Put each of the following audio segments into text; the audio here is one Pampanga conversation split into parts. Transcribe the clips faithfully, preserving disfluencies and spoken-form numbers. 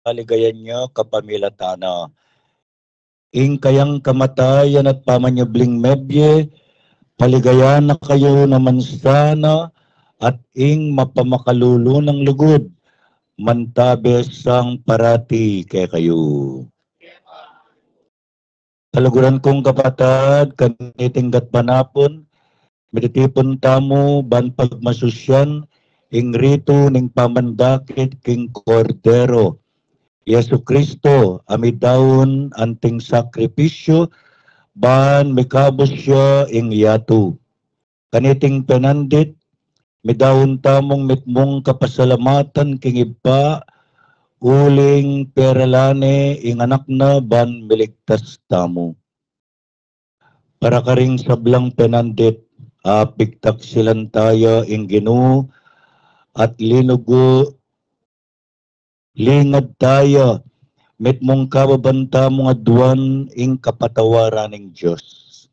paligayan ya kapamilatan na. Ing kayang kamatayan at pamanyubling mebie, paligayan na kayu naman sana, at ing mapamakalulu nang lugud, mantabe sang parati kekayu. Kaluguran kung kapatad, kaniting gatpanapun, mititipun tamu ban pagmasusyan ing ritu ning pamandakit king Kordero, Jesu Kristo, a midaun anting sakripisyu, ban mikabus ya ing yatu. Kaniting penandit, midaun tamung mitmung kapasalamatan king Ibpa, uling peralan ne ing Anak na ban miligtas tamu. Para karing sablang penandit, a pigtaksilan taya ing Ginu, at linugu, lingad taya, mitmung kababan tamung aduan ing kapatawaran ning Dios.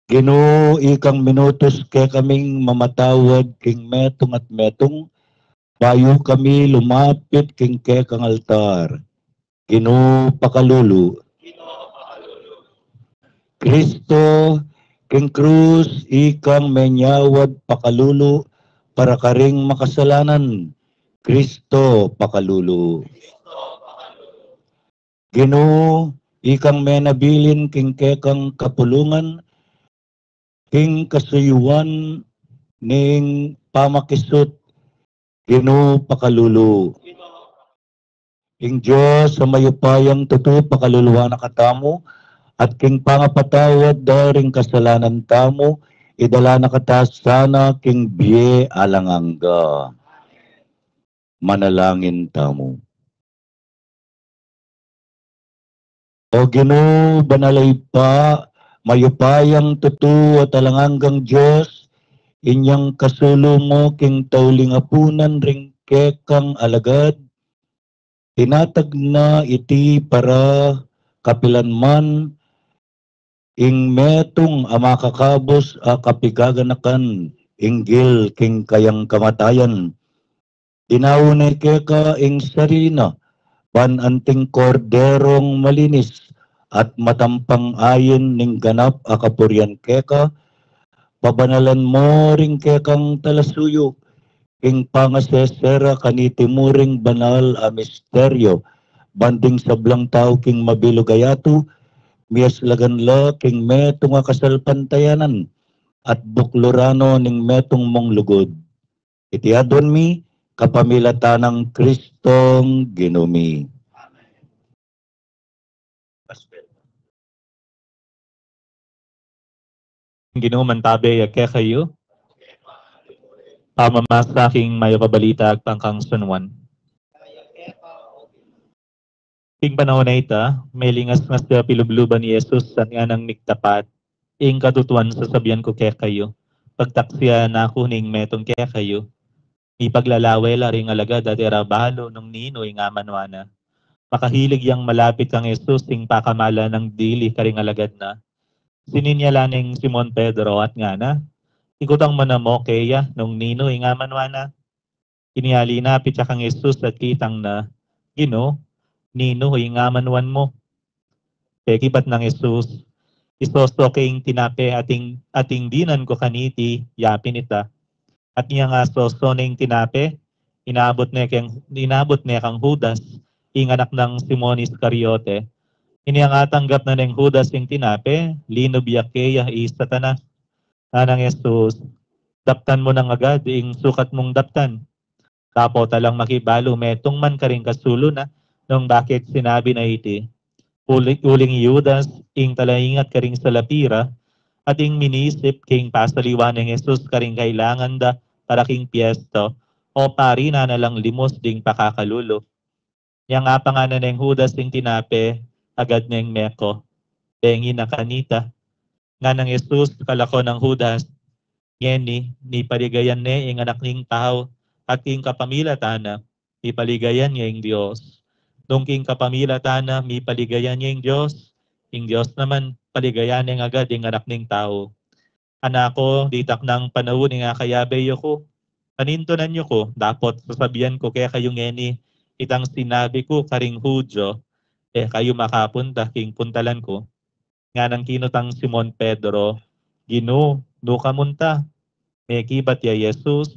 Ginu, ikang minutus kekaming mamatawad king metung at metung, bayu kami lumapit king kekang altar. Ginu, pakalulu. Kristo, king krus, ikang menyawad pakalulu para karing makasalanan. Kristo, pakalulu. Ginu, ikang menabilin king kekang kapulungan, king kasuyuan ning pamakisut, Ginu, pakalulu. Ing Dios a mayupayang tutu pakaluluan na katamu, at king pangapatawad da ring kasalanan tamu, idala na kata sana king bie alang angga. Manalangin tamu. O Ginu, banal a Ibpa, mayupayang tutu at alang anggang Dios, inyang kasulu mu king tauling apunan ring kekang alagad, tinatag na iti para kapilan man ing metung a makakabus a kapigaganakan inggil king kayang kamatayan. Dinaun ne keka ing sarili na, ban anting korderong malinis at matampang ayin ning ganap a kapurian keka, pabanalan mu ring kekang talasuyu, king pangasesera kaniti mu ring banal a misteryo, ban ding sablang tau king mabilug a yatu, miyaslagan la king metung a kasalpantayanan, at bukluran no ning metung mung lugud. Iti aduan mi, kapamilatan nang Kristong Ginu mi. Ginu mantabe ya kekayu. Pamamasa king mayap a balita agpang kang San Juan. King panaun a ita, melingasngas ya pilubluban i Jesus at nganang, "Migtapat ing katutuan sasabian ku kekayu, pagtaksian na ku ning metung kekayu." Mipaglalawe la ring alagad at e ra balu nung ninu ing amanuan na. Makahilig yang malapit kang Jesus ing pakamalan nang dili karing alagad na. Sininyal la neng Simon Pedro at ngana, "Ikutang mu namu keya nung ninu ing amanuan na." Inya linapit ya kang Jesus at kitang na, "Ginu, ninu ing amanuan mu?" Pekibat nang Jesus, "Isoso ke ing tinape ating, ating dinan ku kaniti, yapin ita." At inyang asoso ne ing tinape, inabut ne keng, inabut ne kang Judas, ing anak nang Simon Iscariote. Inyang atanggap na neng Judas ing tinape, linub ya keya i Satanas. Nganang Jesus, "Daptan mu nang agad ing sukat mung daptan." Dapot alang makibalu metung man karing kasulu na nung bakit sinabi na iti. Uli, uling i Judas, ing talaingat karing salapi ra, at ing minisip king pasaliwan neng Jesus karing kailangan da para king piesta, o pari na na lang limus ding pakakalulu. Inyang apangan na neng Judas ing tinape, agad neng meko. Bengi na kanita. Nganang Jesus, kalako nang Judas, "Ngeni, mipaligayan ne ing Anak ning Tau, at king kapamilatan na, mipaligayan ne ing Dios. Nung king kapamilatan na, mipaligayan ne ing Dios, ing Dios naman, paligayan neng agad ing Anak ning Tau." Anak ku, ditak nang panaun ing akayabe ya ku. Panintunan yu ku, dapot sasabian ku kekayu ngeni, itang sinabi ku karing Judio, e kayu makapunta king puntalan ku. Nganang kinutang Simon Pedro, Ginu, nu ka munta? Mekibat ya Jesus,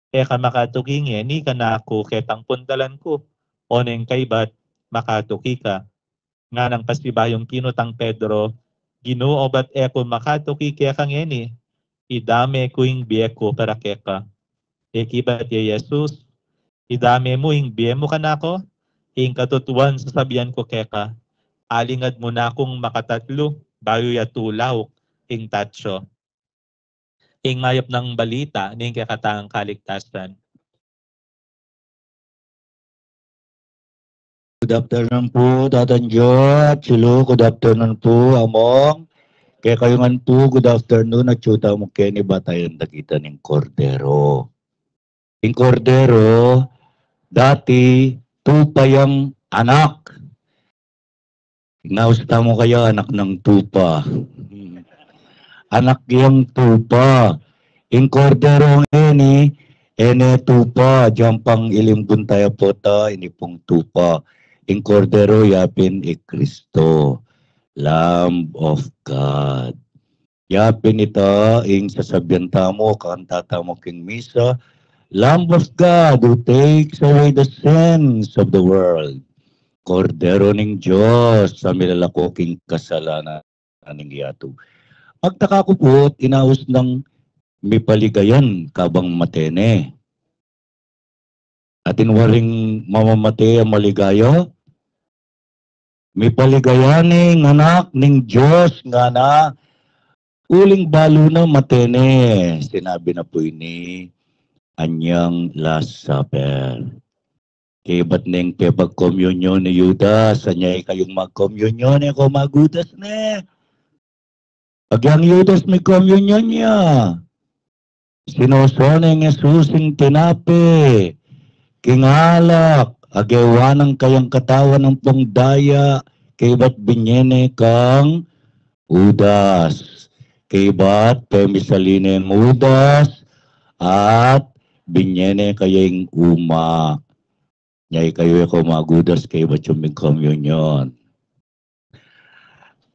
e ka makatuki ngeni kanaku ketang puntalan ku, o neng kaybat makatuki ka? Nganang pasibayung kinutang Pedro, Ginu, obat e ku makatuki keka ngeni, idame ku ing bie ku para keka. Mekibat ya Jesus, idame mu ing bie mu kanaku? Ing katutuan sasabian ku keka, alingad mu nakung makatatlu bayu ya tulauk ing tatsu. Ing mayap nang balita ning kekatang kaligtasan. Good afternoon pu, Tatang Jo, Chilo, good afternoon pu, Among. Kekayu ngan pu, good afternoon, at atyu tamu keni batayan da kita ning Kordero. Ing Kordero, dati, tupa yang anak. Inaus tamu kaya anak nang tupa. Anak yang tupa. Ing Kordero ngeni, e ne tupa, jampang ilimbun taya pota, ini pung tupa. Ing Kordero yapin i Kristo, Lamb of God. Yapin ita ing sasabian tamu, kanta tamu king misa, Lamb of God who takes away the sins of the world. Kordero ning Dios, a milalako king kasalanan ning yatu. Magtaka ku pu, inaus nang mipaligayan kabang mate ne. Atin waring mamamate a maligaya? Mipaligaya ne ing anak ning Dios, ngana, uling balu na mate ne. Sinabi na pu ini, anyang Last Supper. Kaybat neng pepagkomunyon i Judas, anya ikayung magkomunyon, e ko mag-Judas ne. Agyang Judas mikomunyon ya. Sinoso neng Jesus ing tinape, king alak, a gewa nang kayang katawan ampong daya, kaybat binye ne kang Judas. Kaybat pemisali neng Judas, at binye ne kaya ing uma. Nya ikayu e ko mag-Judas kaybat yung mikomunyon.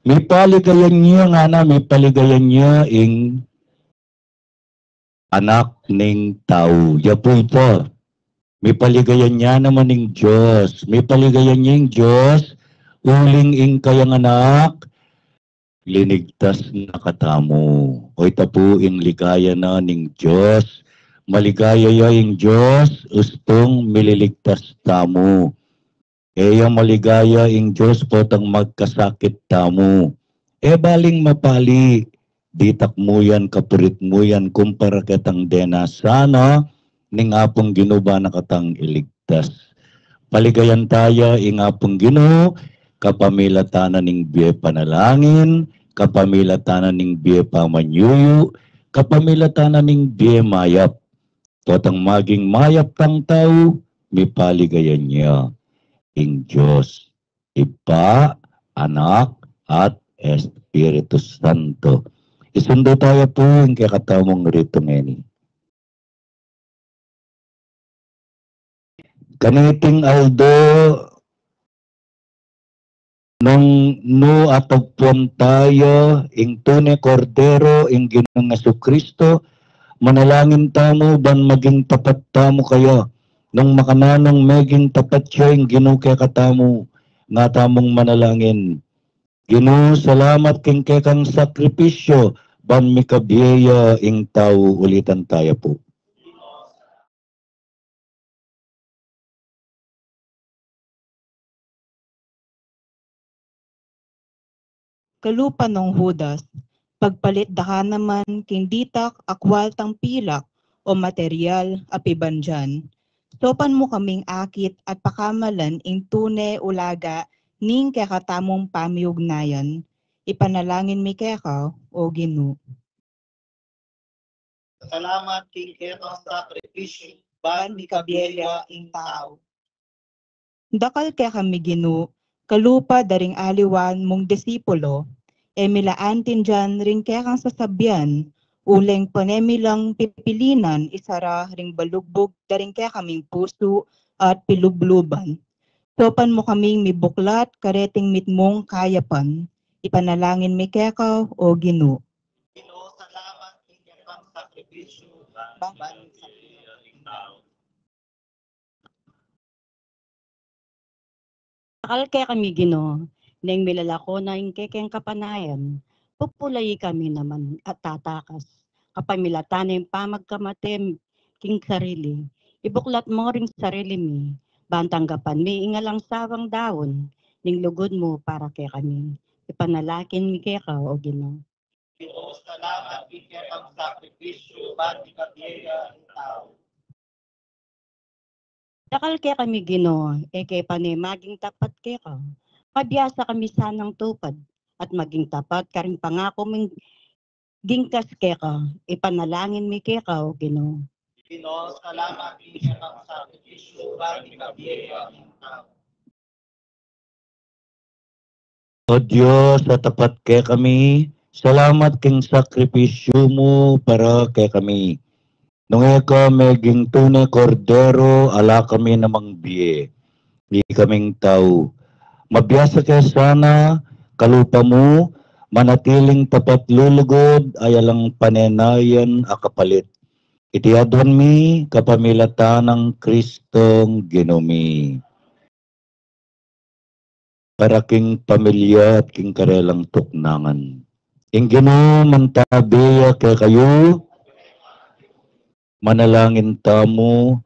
Mipaligayan ya, ngana, mipaligayan ya ing Anak ning Tau. Ya pu ita. Mipaligayan ya naman ing Dios. Mipaligayan ya ing Dios, uling ing kayang anak, linigtas na katamu. O ita pu ing ligaya na ning Dios. Maligaya ya ing Dios, ustung mililigtas tamu. E ya maligaya ing Dios potang magkasakit tamu. E baling mapali, ditak mu yan, kapurit mu yan, kumpara ketang dena sana ning Apung Ginu ba na katang iligtas. Paligayan taya ing Apung Ginu, kapamilatan na ning bie panalangin, kapamilatan na ning bie pamanyuyu, kapamilatan na ning bie mayap. Potang maging mayap tang tau, mipaligayan ya ing Dios, Ibpa, Anak, at Espiritu Santo. Isundu taya pu ing kekatamung ritu ngeni. Kaniting aldo, nung nu atagpuan taya ing tune Kordero, ing Ginung Jesucristo, manalangin tamu ban maging tapat tamu kaya. Nung makananung meging tapat ya ing Ginu kekatamu, nga tamung manalangin. Ginu, salamat king kekang sakripisyo, ban mikabie ya ing tau. Ulitan taya pu. Kalupa nong Judas, pagpalit da ka naman king ditak a kwaltang pilak o material a pibandian. Saupan mu kaming akit at pakamalan ing tune ulaga ning kekatamung pamiugnayan. Ipanalangin mi keka, O Ginu. Salamat king kekang sakripisyo, ban mikabie ya ing tau. Dakal kekami Ginu, kalupa da ring aliwan mung disipulo, e mila antindian ring kekang sasabian, Uling pane mi lang pipilinan isara ring balugbug da ring kekaming pusu at pilubluban. Saupan mu kaming mibuklat kareting mitmung kayapan. Ipanalangin mi keka, O Ginu. Ginu, salamat king kekang sakripisyu ban sa Dakal kekami, Ginu, neng milalako na ing kekeng kapanayan, pupulayi kami naman at tatakas. Kapamilatan na ing pamagkamate king sarili, ibuklat mu ring sarili mi, ban tanggapan mi ing alang sawang daun ning lugud mu para kekami. Ipanalangin mi keka, O Ginu. Ginu, salamat king kekang sakripisyu ban ikabie ya ing tau. Dakal kekami, Ginu, e ke pane maging tapat keka. Mabiasa kami sanang tupad at maging tapat karing pangaku ming gingkas keka. Ipanalangin mi keka, O Ginu. Ginu, salamat king kekang sakripisyu ban ikabie ya ing tau. O Dios a tapat kekami, salamat king sakripisyu mu para kekami. Nung e ka meging tune kordero, ala kami namang bie. Ikaming tau. Mabiasa ke sana, kalupa mu, manatiling tapat lulugud, ay alang panenayan a kapalit. Iti aduan mi, kapamilatan nang Kristong Ginu mi. Para king pamilya at king karelang tuknangan. Ing Ginu mantabi ya kekayu, manalangin tamu,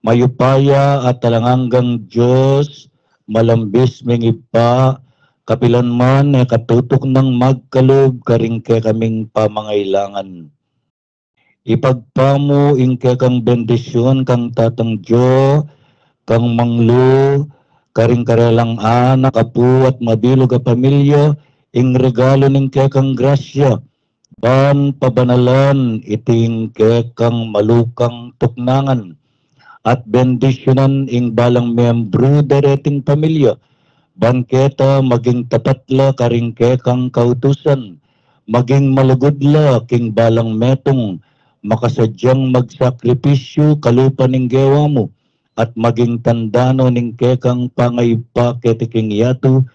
mayupaya at alang anggang Dios, malambis ming Ibpa, kapilan man e katutuknang magkalub karing kekaming pamangailangan. Ipagpamu ing kekang bendisyun kang Tatang Dio, kang Manglu, karing karelang anak, apu, at mabilug a pamilya, ing regalu ning kekang grasya, ban pabanalan iting kekang malukang tuknangan, at bendisyunan ing balang miyembru dereting pamilya, ban keta maging tapat la karing kekang kautusan, maging malugud la king balang metung, makasadyang magsakripisyu kalupa ning gewa mu, at maging tanda no ning kekang pangaipa keti king yatu,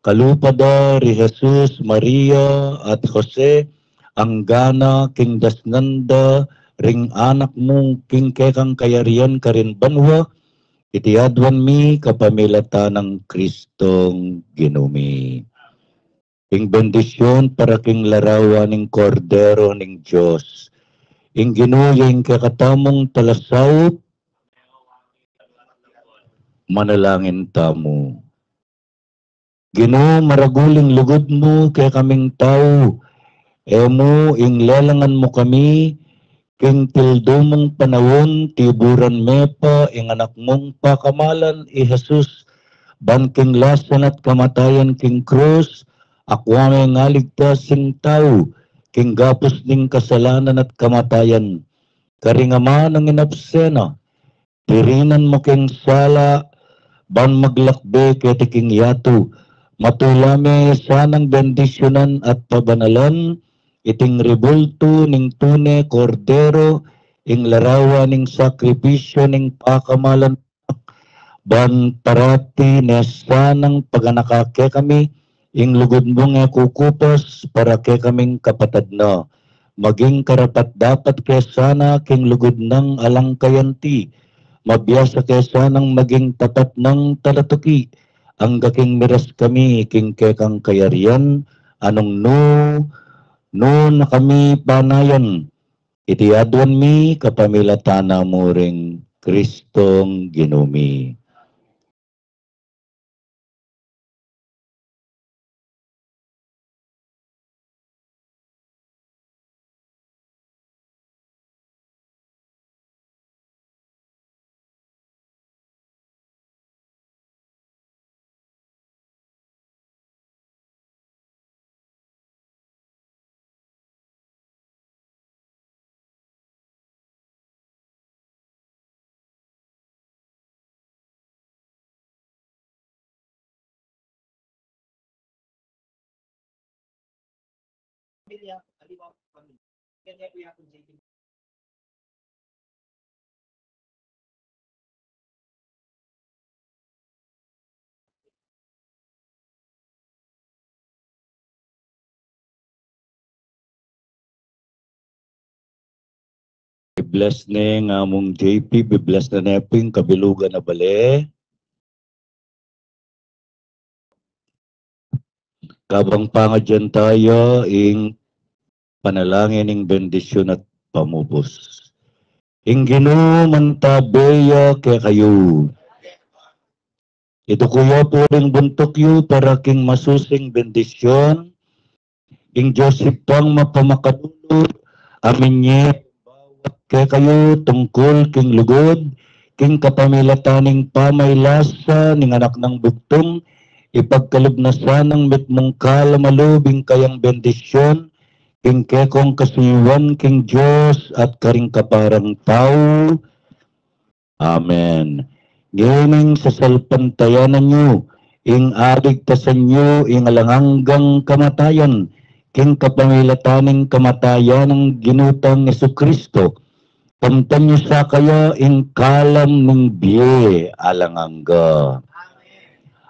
kalupa da ri Jesus, Maria, at Jose, anggana king dasnan da ring anak mu king kekang kayarian karin banua, iti aduan mi kapamilatan nang Kristong Ginu mi. Ing bendisyun para king larawan ning Kordero ning Dios. Ing Ginu ya ing kekatamung talasaup, manalangin tamu. Ginu, maragul ing lugud mu kekaming tau, e mu ing lelangan mu kami, king tildu mung panaun, tiburan me pa ing anak mung pakamalan i Jesus, ban king lasa na't kamatayan king krus, akua me ing aligtas ing tau, king gapus ning kasalanan at kamatayan. Karing amanung inabsena, dirinan mu king sala, ban maglakbe keti king yatu, matula me sanang bendisyunan at pabanalan, iting ribultu ning tune Kordero, ing larawan ning sakripisyu ning pakamalan, ban parati ne sanang paganaka kekami, ing lugud mung e kukupas para kekaming kapatad na. Maging karapat-dapat ke sana king lugud nang alang kayanti, mabiasa ke sanang maging tapat nang talatuki, angga king miras kami king kekang kayarian, a nung nu, nu na kami panayan. Iti aduan mi kapamilatan na mu ring Kristong Ginu mi. Bless ne ing Among J P, bless na ne pu ing kabilugan a bale. Kabang pangadyan taya ing panalangin ning bendisyun at pamubus. Ing Ginu mantabe ya kekayu. Iduku yu pu ring buntuk yu para king masusing bendisyun. Ing Dios Ibpang mapamakalulu, a minie kekayu tungkul king lugud king kapamilatan ning pamailasa ning Anak nang Bugtung, ipagkalub na sanang mitmung kalam a lub ing kayang bendisyun king kekong kasuyuan king Dios at karing kaparang tau. Amen. Ngening sasalpantayanan yu ing aligtasan yu ing alang anggang kamatayan king kapamilatan ning kamatayan nang Ginu tang Jesucristo. Kamtan yu sa kaya ing kalam ning bie alang angga.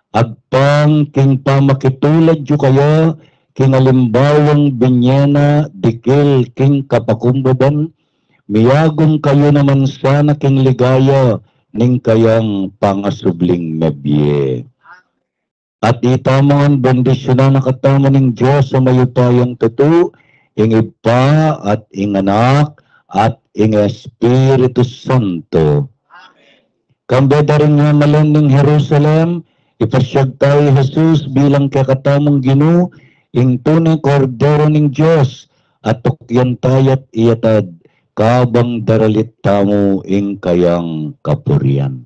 Agpang king pamakitulad yu kaya king alimbawang binye na dikil king kapakumbaban, miyagum kayu naman sana king ligaya ning kayang pangasubling mebie. At itamu ngan bendisyunan na katamu ning Dios a mayupayang tutu, ing Ibpa at ing Anak at ing Espiritu Santo. Kambe da ring mamalan ning Jerusalem, ipasyag taya i Jesus bilang kekatamung Ginu, ing tune Kordero ning Dios, at tukyan taya't iyatad, kabang daralit tamu ing kayang kapurian.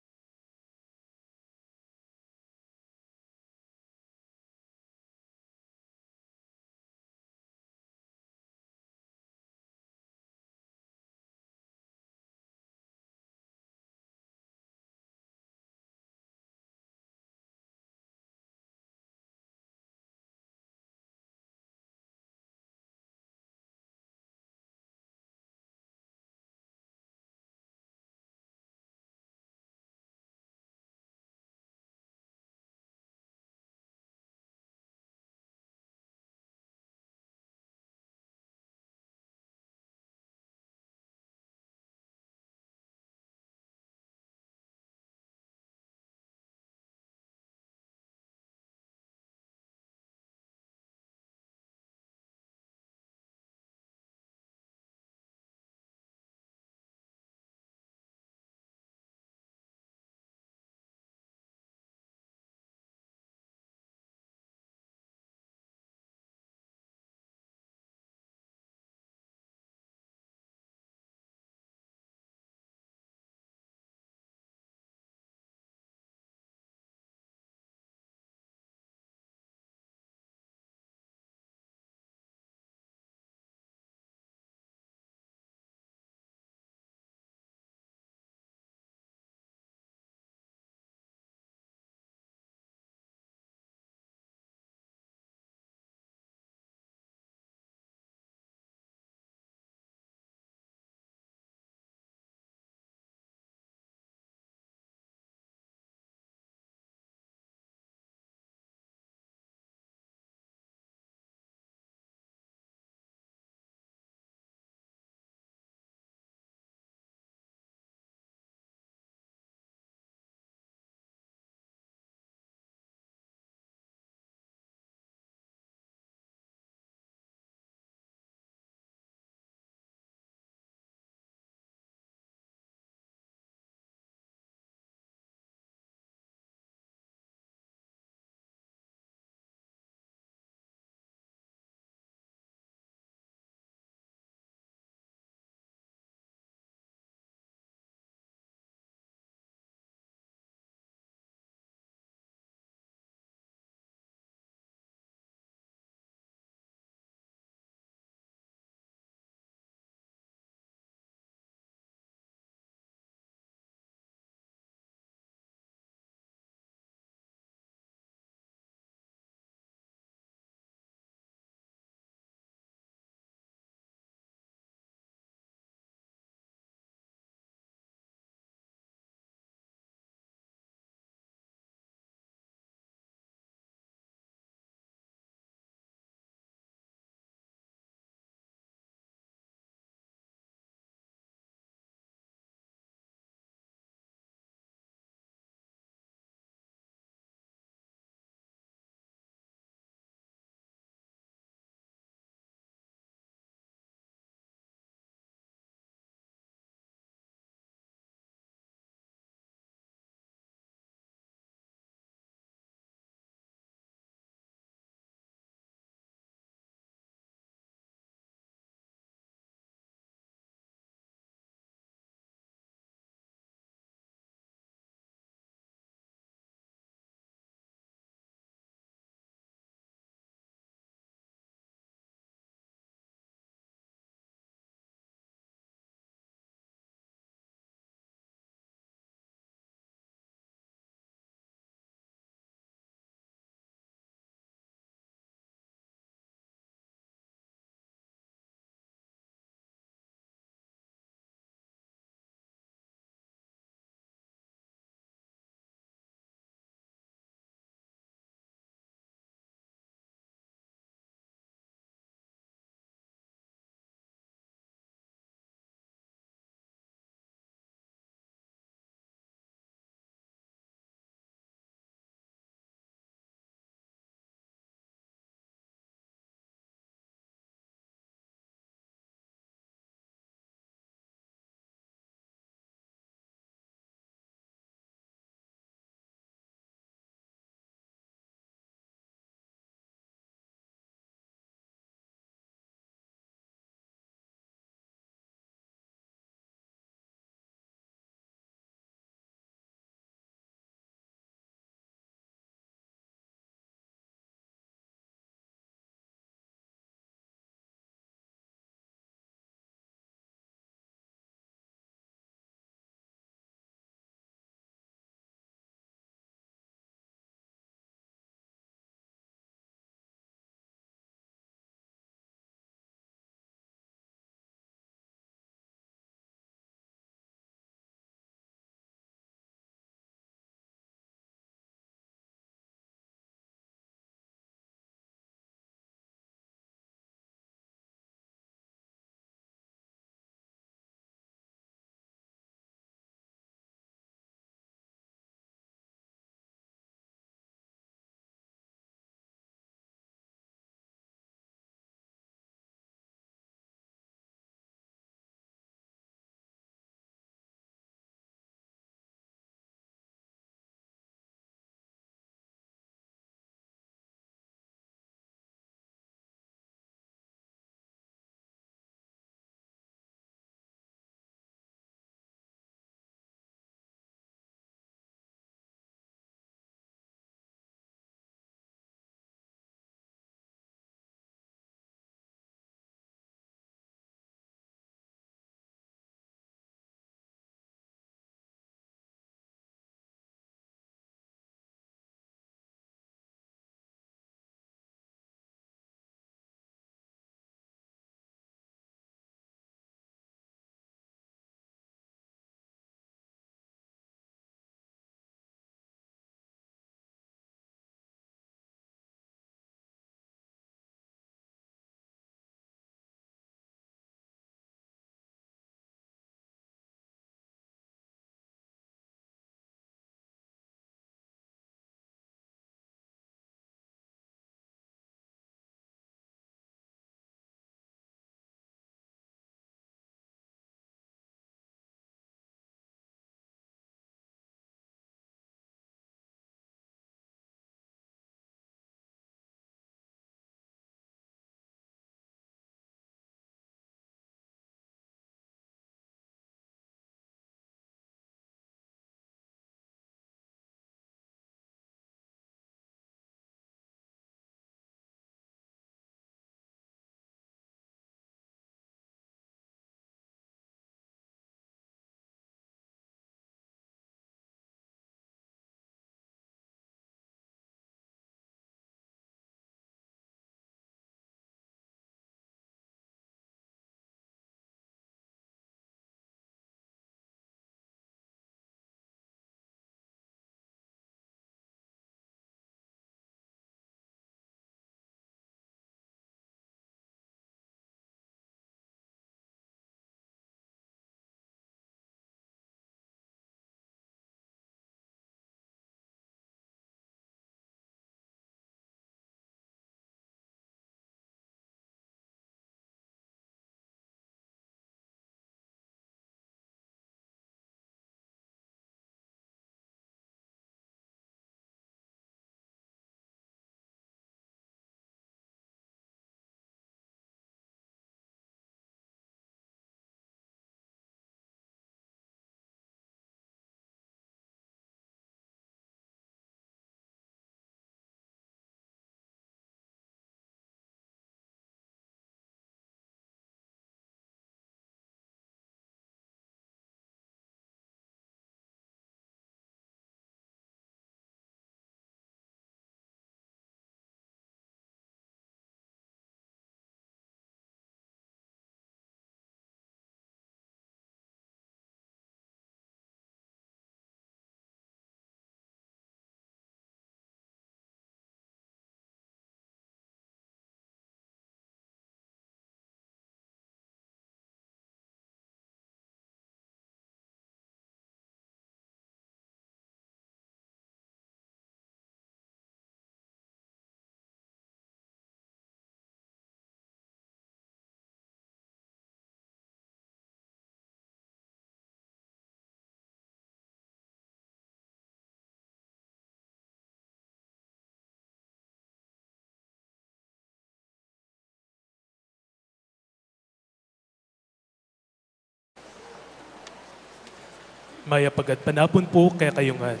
Mayap a gatpanapun pu kekayu ngan.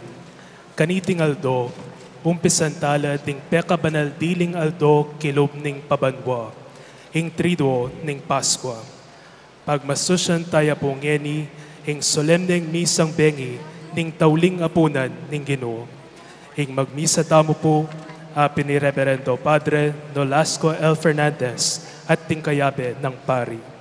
Kaniting aldo, umpisan tala ding pekabanal diling aldo kilub ning pabanua, ing Triduo ning Paskua. Pagmasusyan taya pu ngeni ing solemneng misang bengi ning tauling apunan ning Ginu. Ing magmisa tamu pu, apin i Reverendo Padre Nolasco L. Fernandez at ding kayabe nang pari.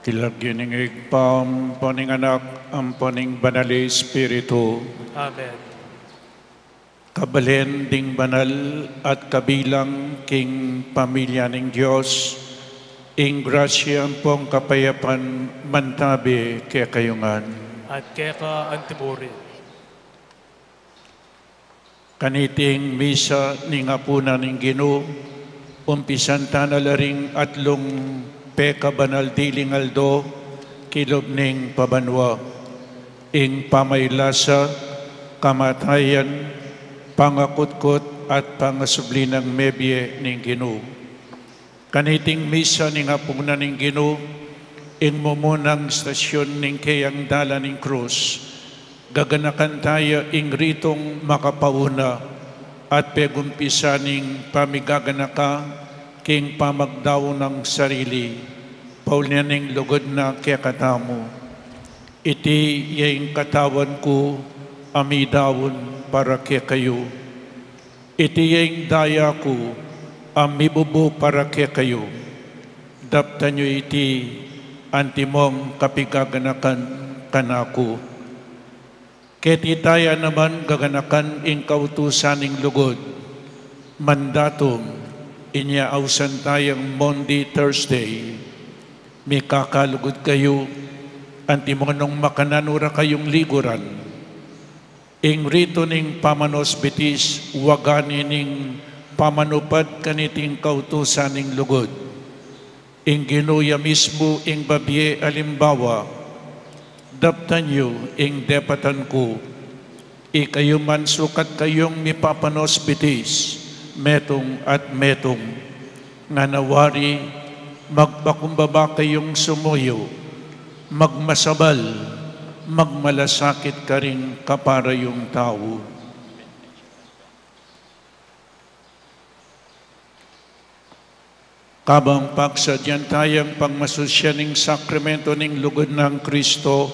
King lagyu ning Ibpa, ampo ning Anak, ampo ning Banal a Espiritu. Amen. Kabalen ding banal at kabilang king pamilya ning Dios, ing grasya ampong kapayapan mantabe kekayu ngan. At keka antimurin. Kaniting misa ning apunan ning Ginu, umpisan ta na la ring atlung pekabanal diling aldo kilub ning pabanua, ing pamaylasa, kamatayan, pangakutkut, at pangasubli nang mebie ning Ginu. Kaniting misa ning apunan ning Ginu, ing mumunang istasyun ning keyang dalan ning krus, gaganakan taya ing ritung makapauna at pegumpisan ning pamigaganaka king pamagdaun nang sarili, pauli na ning lugud na kekatamu. Iti ya ing katawan ku a midaun para kekayu. Iti ya ing daya ku a mibubu para kekayu. Daptan yu iti antimong kapigaganakan kanaku. Keti taya naman gaganakan ing kautusan ning lugud. Mandatum, inya ausan tayang Maundy Thursday, mikakalugud kayu, antimo nung makananu ra kayung liguran. Ing ritu ning pamanosbitis, wagan ne ning pamanupad kaniting kautusan ning lugud. Ing Ginu ya mismu ing babie alimbawa, daptan yu ing depatan ku. Ikayu man sukat kayung mipapanosbitis, metung at metung. Ngana wari, magpakumbaba kayung sumuyu, magmasabal, magmalasakit karing kapara yung tau. Kabang pagsadyan tayang pagmasusyan ing sakramento ning lugud nang Kristo,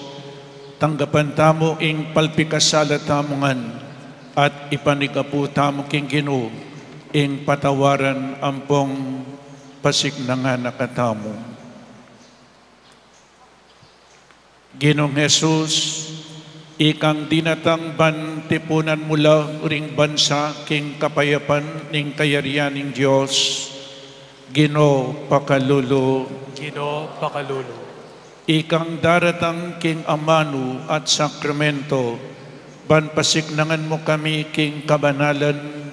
tanggapan tamu ing palpikasala tamu ngan at ipanigapu tamu king Ginu ing patawaran ampong pasiknangan na katamu. Ginung Jesus, ikang dinatang ban tipunan mu la ring bansa king kapayapan ning kayarian ning Dios, Ginu, pakalulu. Ginu, pakalulu. Ikang daratang king amanu at sakramento ban pasiknangan mu kami king kabanalan,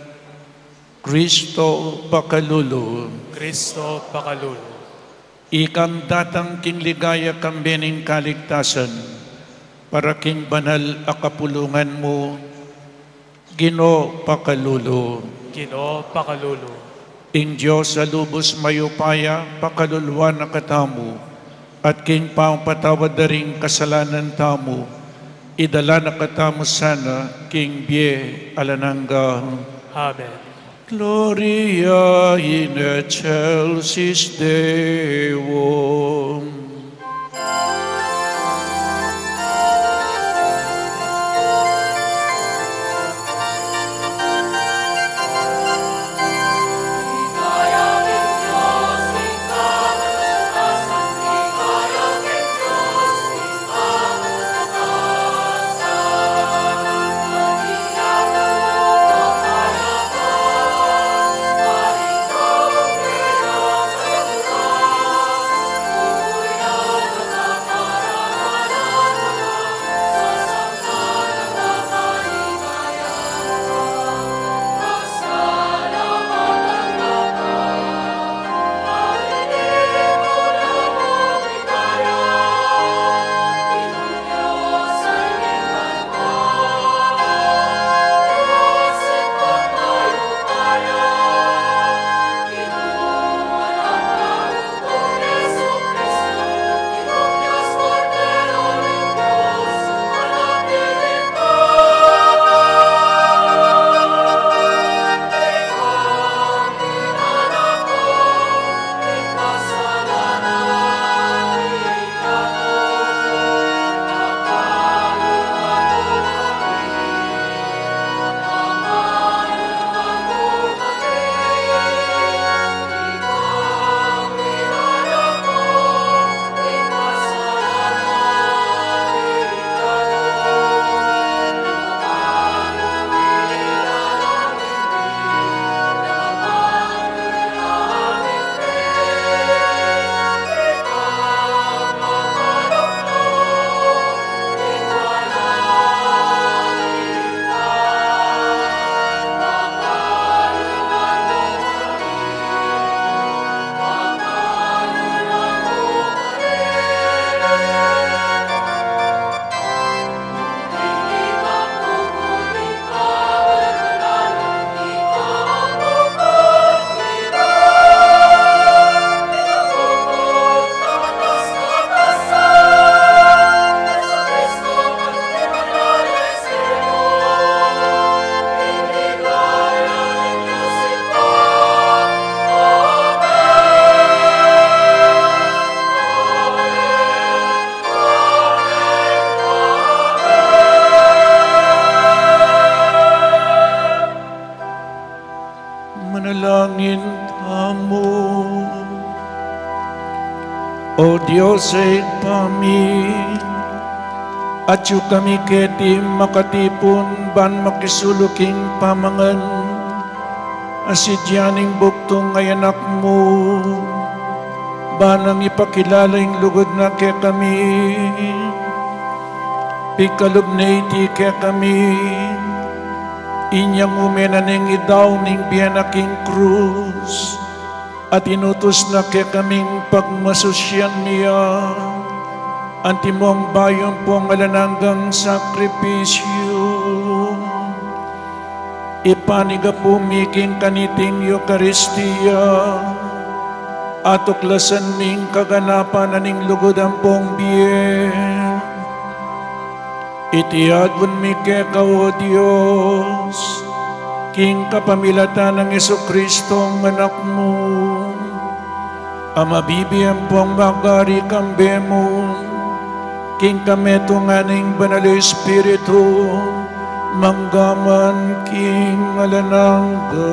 Kristo, pakalulu. Kristo, pakalulu. Ikang datang king ligaya kambe ning kaligtasan, para king banal a kapulungan mu, Ginu, pakalulu. Ginu, pakalulu. Ing Dios a lubus mayupaya, pakaluluan na katamu, at king pamapatawad da ring kasalanan tamu, idala na katamu sana king bie alang angga. Amen. Gloria in excelsis Deo. mu. O Dios, Ibpa mi, atyu kami keti makatipun ban makisulu king pamangan a sidya ning bugtung a Anak mu, ban nang ipakilala ing lugud na kekami. Pikalub na iti kekami inyang ume na ning idau ning bie na king krus, at inutus na kekaming pagmasusyan mi ya, antimong bayu ampong alang anggang sakripisyu. Ipanigapu mi king kaniting Eukaristia, atuklasan ming kaganapan na ning lugud ampong bie. Iti aduan mi keka, O Dios, king kapamilatan nang Jesucristo, Anak mu, a mabibie ampong magari kambe mu, king kametungan ning Banal Espiritu, mangga man king alang angga.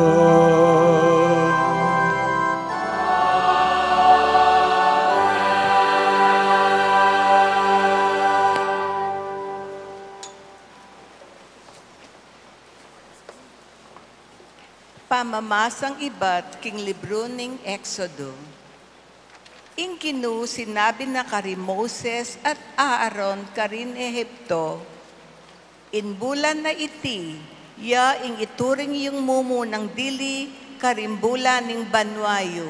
Pamamasang ibat king libru ning Exodo. Ing Ginu sinabi na kari Moses at Aaron karin Egipto, "In bulan a iti, ya ing ituring yung mumunang dili karing bulan ning banua yu."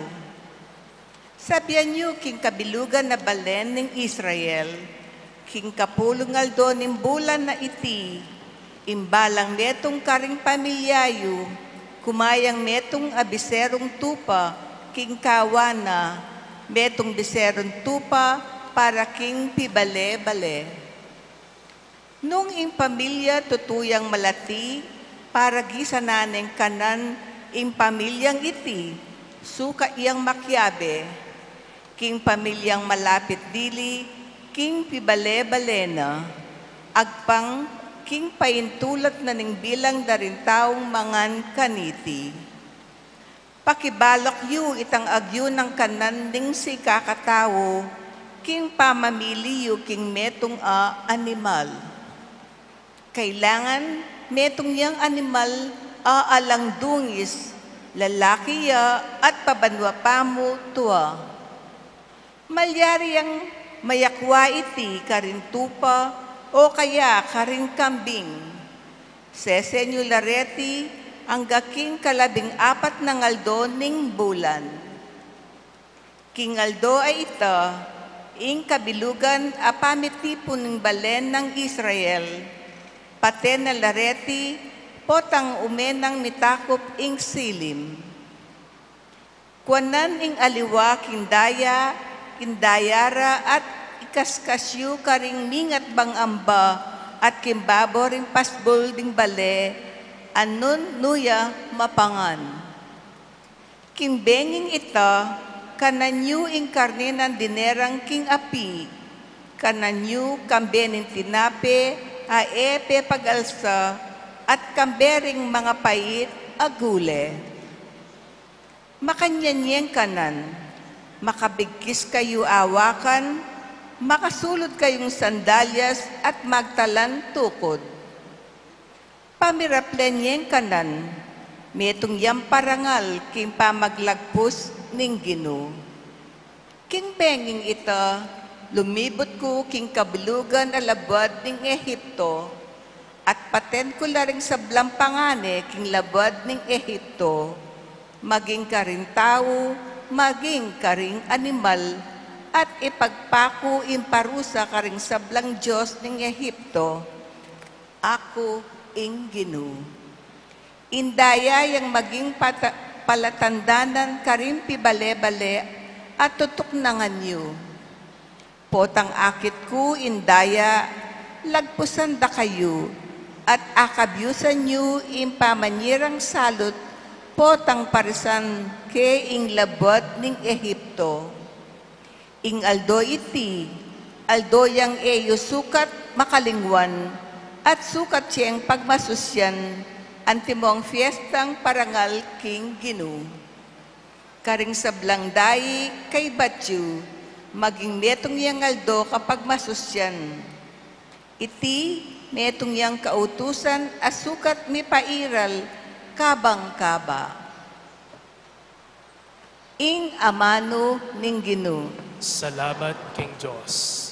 Sabian yu king kabilugan a balen ning Israel, king kapulung aldo ning bulan a iti, ing balang metung karing pamilya yu, kumayang metung a biserung tupa king kawan na, metung biserung tupa para king pibale-bale. Nung ing pamilya tutu yang malati, para gisanan neng kanan ing pamilyang iti, sukat yang makiabe. King pamilyang malapit dili, king pibale-bale na, agpang king paintulat na ning bilang da ring taung mangan kaniti. Pakibalak yu itang agyunang kanan ning sikakatau, king pamamili yu king metung a animal. Kailangan metung yang animal a alang dungis, lalaki ya at pabanua pa mu tua. Malyari yang mayakwa iti karing tupa o kaya karing kambing. Sesen yu la reti angga king kalabing apat nang aldo ning bulan. King aldo a ita, ing kabilugan a pamitipun ning balen nang Israel, paten na la reti potang ume nang mitakup ing silim. Kuanan ing aliwa king daya, king daya ra at ikaskas yu karing mingatbang amba at king babo ring pasbul ding bale, a nung nu ya mapangan. King benging ita, kanan yu ing karne nang dinerang king api, kanan yu kambe ning tinape a e pepag-alsa, at kambe ring mangapait a gule. Makanyan yeng kanan, makabigkis kayu awakan, makasulud kayung sandalyas at magtalan tukud. Pamiraplen yeng kanan, metung yang parangal king pamaglagpus ning Ginu. King benging ita, lumibut ku king kabilugan a labuad ning Ehipto, at paten ku la ring sablang pangane king labuad ning Ehipto, maging karing tau, maging karing animal, at ipagpaku ing parusa karing sablang dios ning Ehipto. Aku ing Ginu. Ing daya yang maging pata-, palatandanan karing pibale-bale a tutuknangan yu. Potang akit ku ing daya, lagpusan da kayu, at akabyusan yu ing pamanyirang salut, potang parisan ke ing labuad ning Ehipto. Ing aldo iti, aldo yang e yu sukat makalingwan, at sukat yeng pagmasusyan, antimong fiestang parangal king Ginu. Karing sablang dai kaybat yu, maging metung yang aldo kapagmasusyan. Iti metung yang kautusan a sukat mipairal kabang kaba. Ing amanu ning Ginu. Salamat king Dios.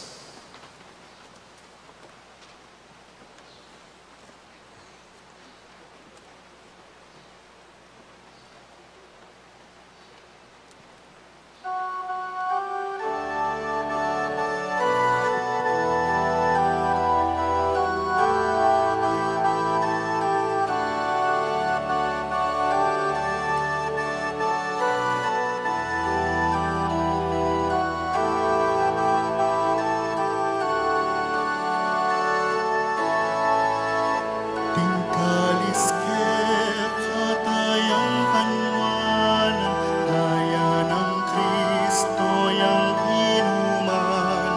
Ding kalis keka tayang banua nang daya nang Kristo yang inuman.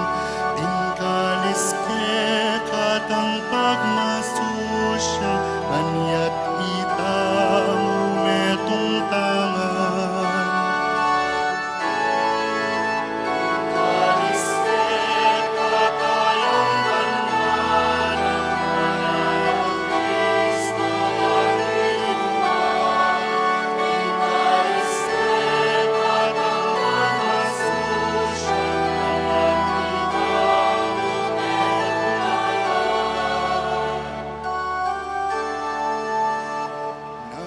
Ding kalis keka tang pagmasusian, ban ya't itamu metung tangan.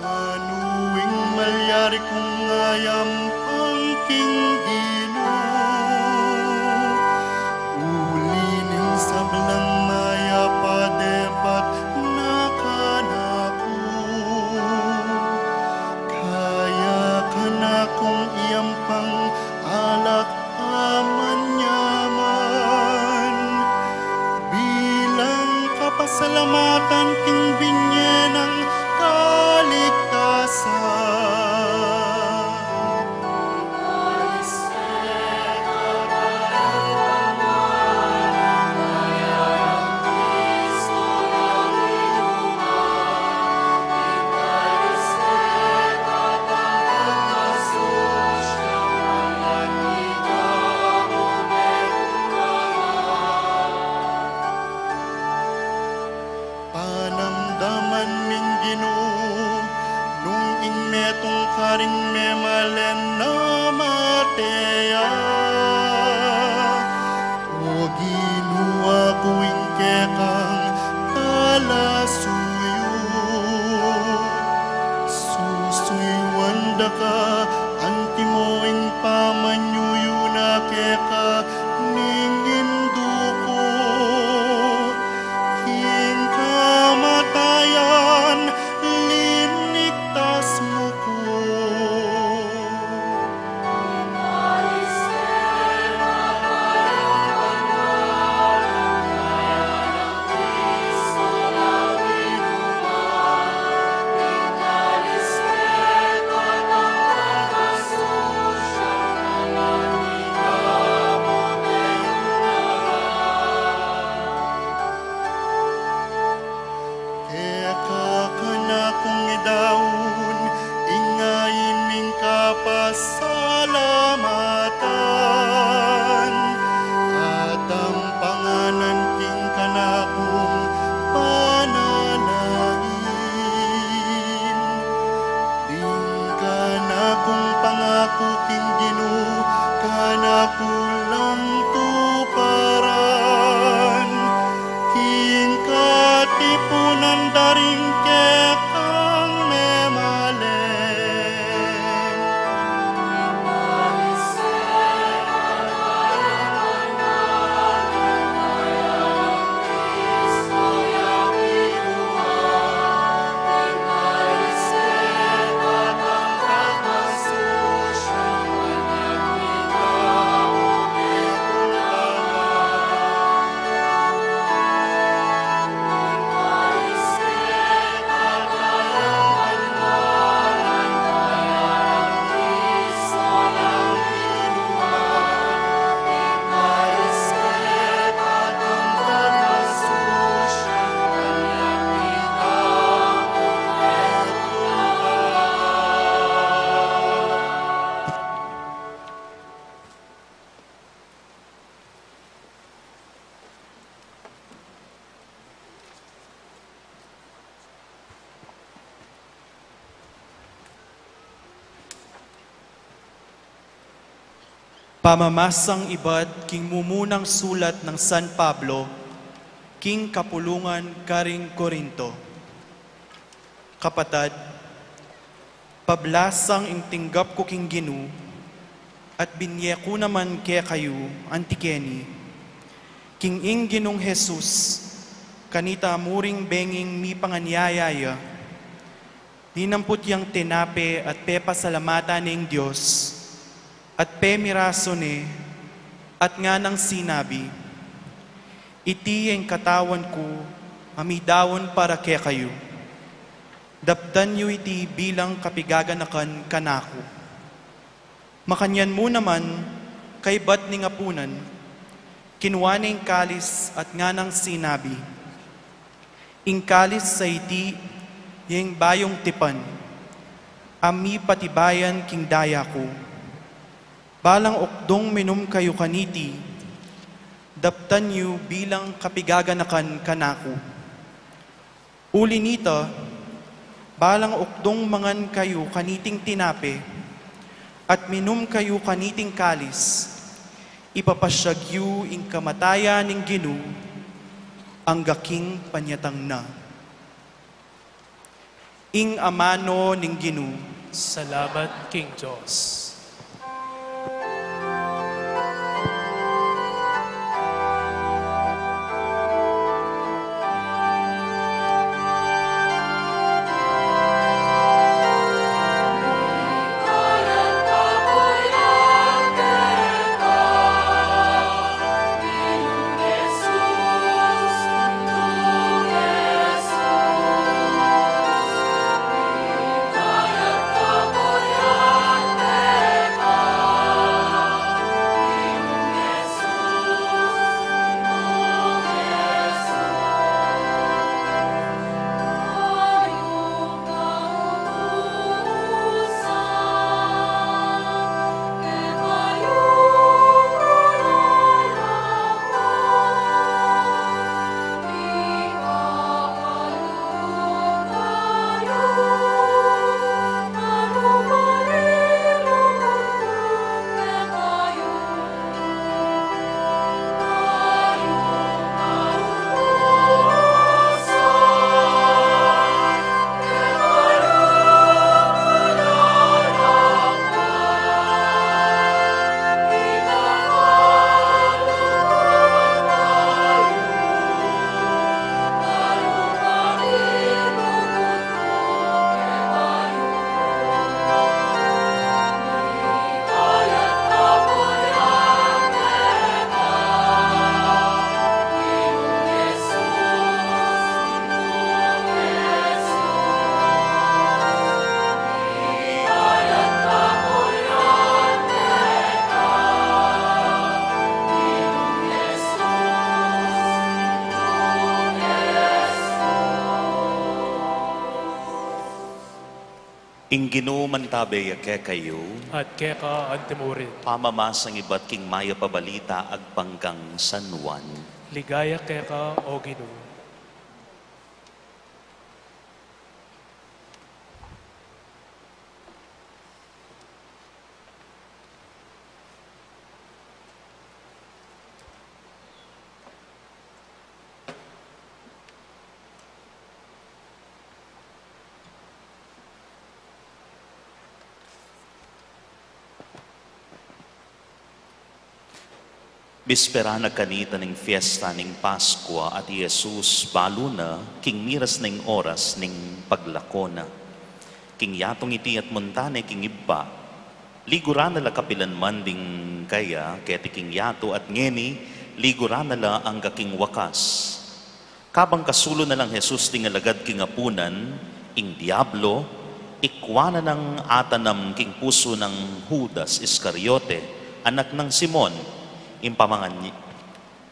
Nanu ing malyari kung ayampang king Ginu? Uli ning sablang mayap a depat na kanaku. Kaya kanakung iyampang alak a manyaman, bilang kapasalamatan king binye nang kaligtasan. Panamdaman ming Ginu, nung ing metung karing memalen namate ya. O Ginu, aku ing kekang talasuyu. Susuyuan da ka, antimo ing pamanyuyu na keka ning indu ku. King kamatayan, linigtas mu ku. Keka kanakung idaun ing ain ming kapasalamatan, at ampanganan king kanakung panalangin. Ding kanakung pangaku king Ginu, kanaku lang tuparan, king katipunan da ring kekang memalen. Pamamasang ibat king mumunang sulat nang San Pablo king kapulungan karing Corinto. Kapatad, pablasang ing tinggap ku king Ginu, at binye ku naman kekayu anti keni, king ing Ginung Jesus, kanita muring benging mipanganyaya ya, dinampot yang tinape at pepasalamatan ne ing Dios, at pemiraso ne, at nganang sinabi, "Iti ya ing katawan ku, a midaun para kekayu. Daptan yu iti bilang kapigaganakan kanaku." Makanyan mu naman, kaybat ning apunan, kinua ne ing kalis at nganang sinabi, "Ing kalis a iti, ya ing bayung tipan, a mipatibayan king daya ku. Balang ukdung minum kayu kaniti, daptan yu bilang kapigaganakan kanaku. Uli nita, balang ukdung mangan kayu kaniting tinape, at minum kayu kaniting kalis, ipapasyag yu ing kamatayan ning Ginu, angga king panyatang na." Ing amanu ning Ginu. Salamat king Dios. Ing Ginu mantabe ya kekayu. At keka antimurin. Pamamasang ibat king Mayap a Balita agpang kang San Juan. Ligaya keka, O Ginu. Bispera na kanita ning fiesta ning Paskua, at i Jesus balu na king miras na ing oras ning paglako na. King yatung iti atmunta ne king Ibpa, liguran na la kapilan man ding kaya keti king yatu, at ngeni liguran na la angga king wakas. Kabang kasulu na lang Jesus ding alagad king apunan, ing Diablo ikua na nang atanam king pusu nang Judas Iscariote, anak nang Simon, ing pamangan-,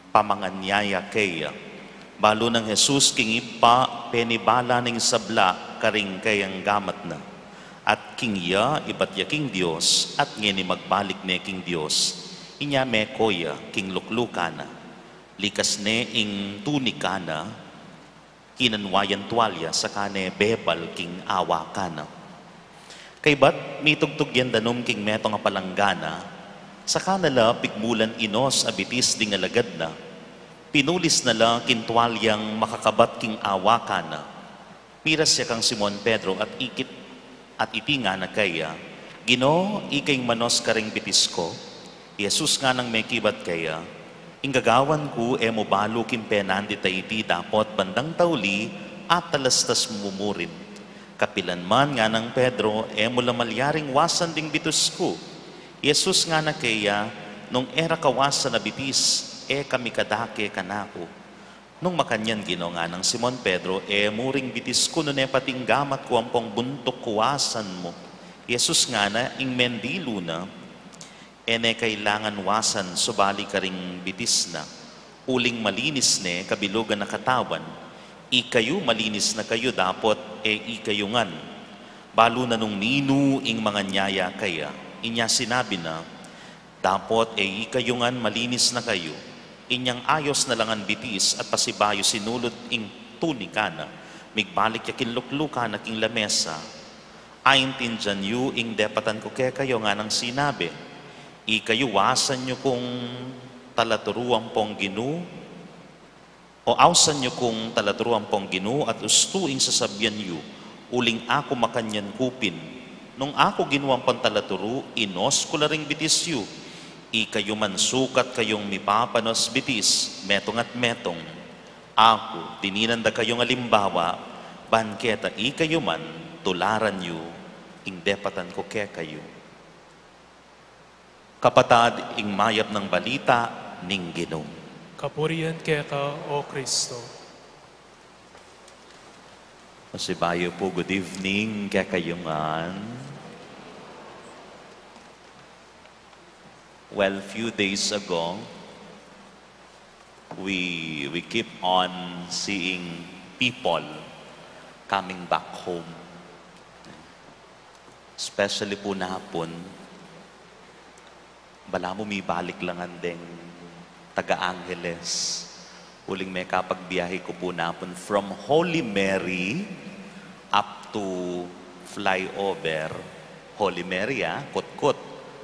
pamanganyaya keya. Balu nang Jesus king Ibpa, penibala ne ing sabla karing kayang gamat na. At king iya ibat ya king Dios, at ngeni magbalik ne king Dios. Inya meko ya king luklukan na. Likas ne ing tunika na, kinanwa yang tualya, saka ne bebal king awakan na. Kaybat mitugtug yang danum king metung a palanggana, Saka na la pigmulan inos a bitis ding alagad na, pinulis na la king tualyang makakabat king awakan na. Miras ya kang Simon Pedro at ikit at iti ngana keya, "Ginu, ika ing manos karing bitis ku?" I Jesus nganang mekibat keya, "Ing gagawan ku e mu balu king penandit a iti dapot bandang tauli atalastas mu murin. Kapilan man," nganang Pedro, "e mu la malyaring wasan ding bitis ku." I Jesus ngana keya, "Nung e ra ka wasan a bitis, e ka mikadake kanaku." "Nung makanyan, Ginu," nganang Simon Pedro, "e mu ring bitis ku nune pati ing gamat ku ampong buntuk ku wasan mu." I Jesus ngana, "Ing mendilu na e ne kailangan wasan subali karing bitis na, uling malinis ne kabilugan a katawan. Ikayu malinis na kayu dapot e ikayu ngan." Balu na nung ninu ing manganyaya keya, inya sinabi na, "Dapot e ikayu ngan malinis na kayu." Inyang ayos na la ngan bitis at pasibayu sinulud ing tunika na, migbalik ya king luklukan na king lamesa. "Aintindian yu ing depatan ku kekayu?" nganang sinabi. "Ikayu wasan yu kung talaturu ampong Ginu, o ausan yu kung talaturu ampong Ginu at ustu ing sasabian yu, uling aku makanyan ku pin. Nung aku Ginu ampong talaturu, inos ku la ring bitis yu. Ikayu man sukat kayung mipapanos bitis, metung at metung. Aku, dininan da kayung alimbawa, ban keta ikayu man tularan yu ing depatan ku kekayu." Kapatad, ing mayap nang balita ning Ginu. Kapurian keka, O Kristo. Pasibayu pu, good evening kekayu ngan. Well, few days ago, we, we keep on seeing people coming back home. Especially pu napun, balamu mibalik la ngan deng taga Angeles. Uling mekapagbiahe ku pu napun from Holy Mary up to flyover Holy Mary, ah, Kutkut.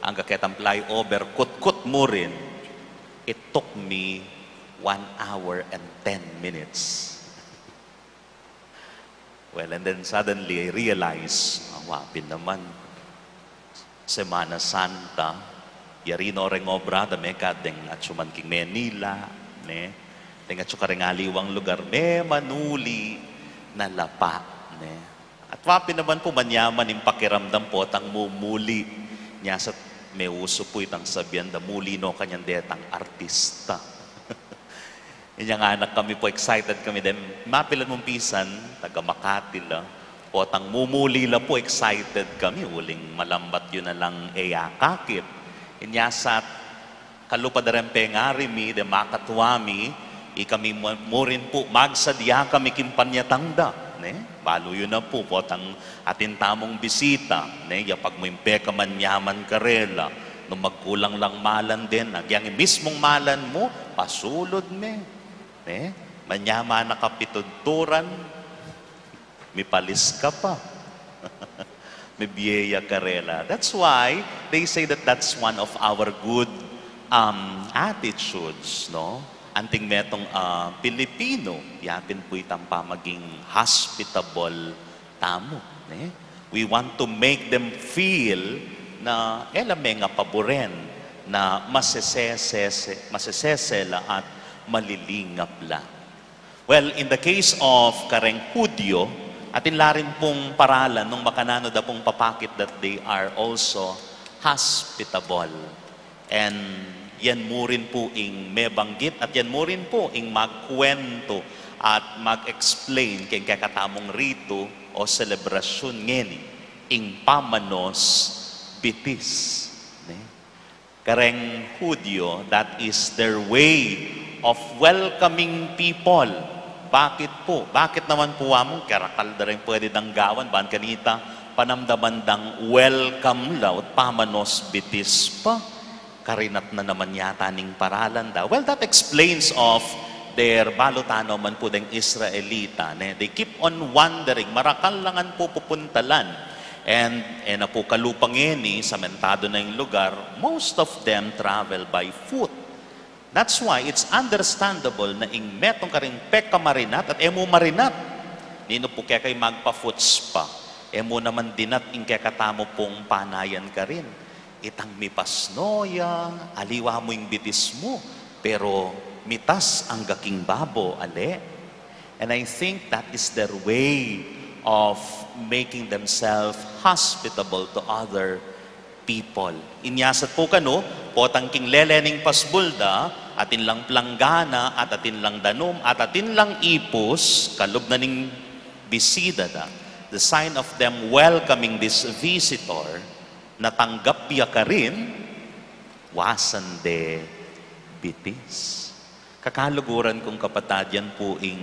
Angga ketang flyover Kutkut murin, it took me one hour and ten minutes. Well, and then suddenly I realize, ah, wa pin naman, Semana Santa, yari no reng obra da mekad deng atsu man king Manila, ne? Deng atsu kareng aliwang lugar, memanuli na la pa, ne? At wa pin naman pu manyaman ing pakiramdam potang mumuli. Nya sa meusu pu itang sabian da, "Muli no kanyan detang artista." Inyang anak kami pu, excited kami den. Mapilan mung pisan, taga Makati la. Potang mumuli la pu, excited kami. Uling malambat yu na lang e ya akakit. Inya sa kalupa da reng pengari mi, de makatua mi, ikami mu-, murin pu, magsadya kami king panyatang da, ne? Balu yu na pu, potang atin tamung bisita, ne? Yapag mu ing pekamanyaman karela, nung magkulang lang malan den, agyang mismung malan mu, pasulud me, ne? Manyaman na kapitudturan, mipalis ka pa. Mibie ya karela. That's why they say that that's one of our good, um, attitudes, no? Anting metung, ah, Pilipino, yapin pu itang pamaging hospitable tamu, ne? We want to make them feel na e la mengapaburen, na masesese, masesese la at malilingap la. Well, in the case of kareng Hudyo, atin la rin pung paralan nung makananu da pung papakit that they are also hospitable. And yan mu rin pu ing mebanggit at yan mu rin pu ing magkuwentu at mag-explain keng kekatamung ritu o selebrasyun ngeni, ing pamanos bitis, ne? Kareng Hudyo, that is their way of welcoming people. Bakit pu? Bakit naman pu, among kerakal da ring pwede dang gawan, ban kanita panamdaman dang welcome la, at pamanos bitis pa. Karinat na naman yata ning paralan da. Well, that explains of their, balu tana man pu deng Israelita, ne? They keep on wondering, marakal la ngan pu pupuntalan. And, e na pu kalupa ngeni, samentado na ing lugar, most of them travel by foot. That's why it's understandable na ing metung karing pekamarinat at e mu marinat. Ninu pu kekay magpa-foots pa? E mu naman dinat ing kekatamu pung panayan karin. Itang mipasno ya, aliwa mu ing bitis mu, pero mitas angga king babo, ale? And I think that is their way of making themselves hospitable to other people. Inyasat pu kanu, potang king lele ning pasbul da, atin lang planggana, at atin lang danum, at atin lang ipus, kalub na ning bisita da. The sign of them welcoming this visitor, natanggap ya karin, wasan de bitis. Kakaluguran kung kapatad, yan pu ing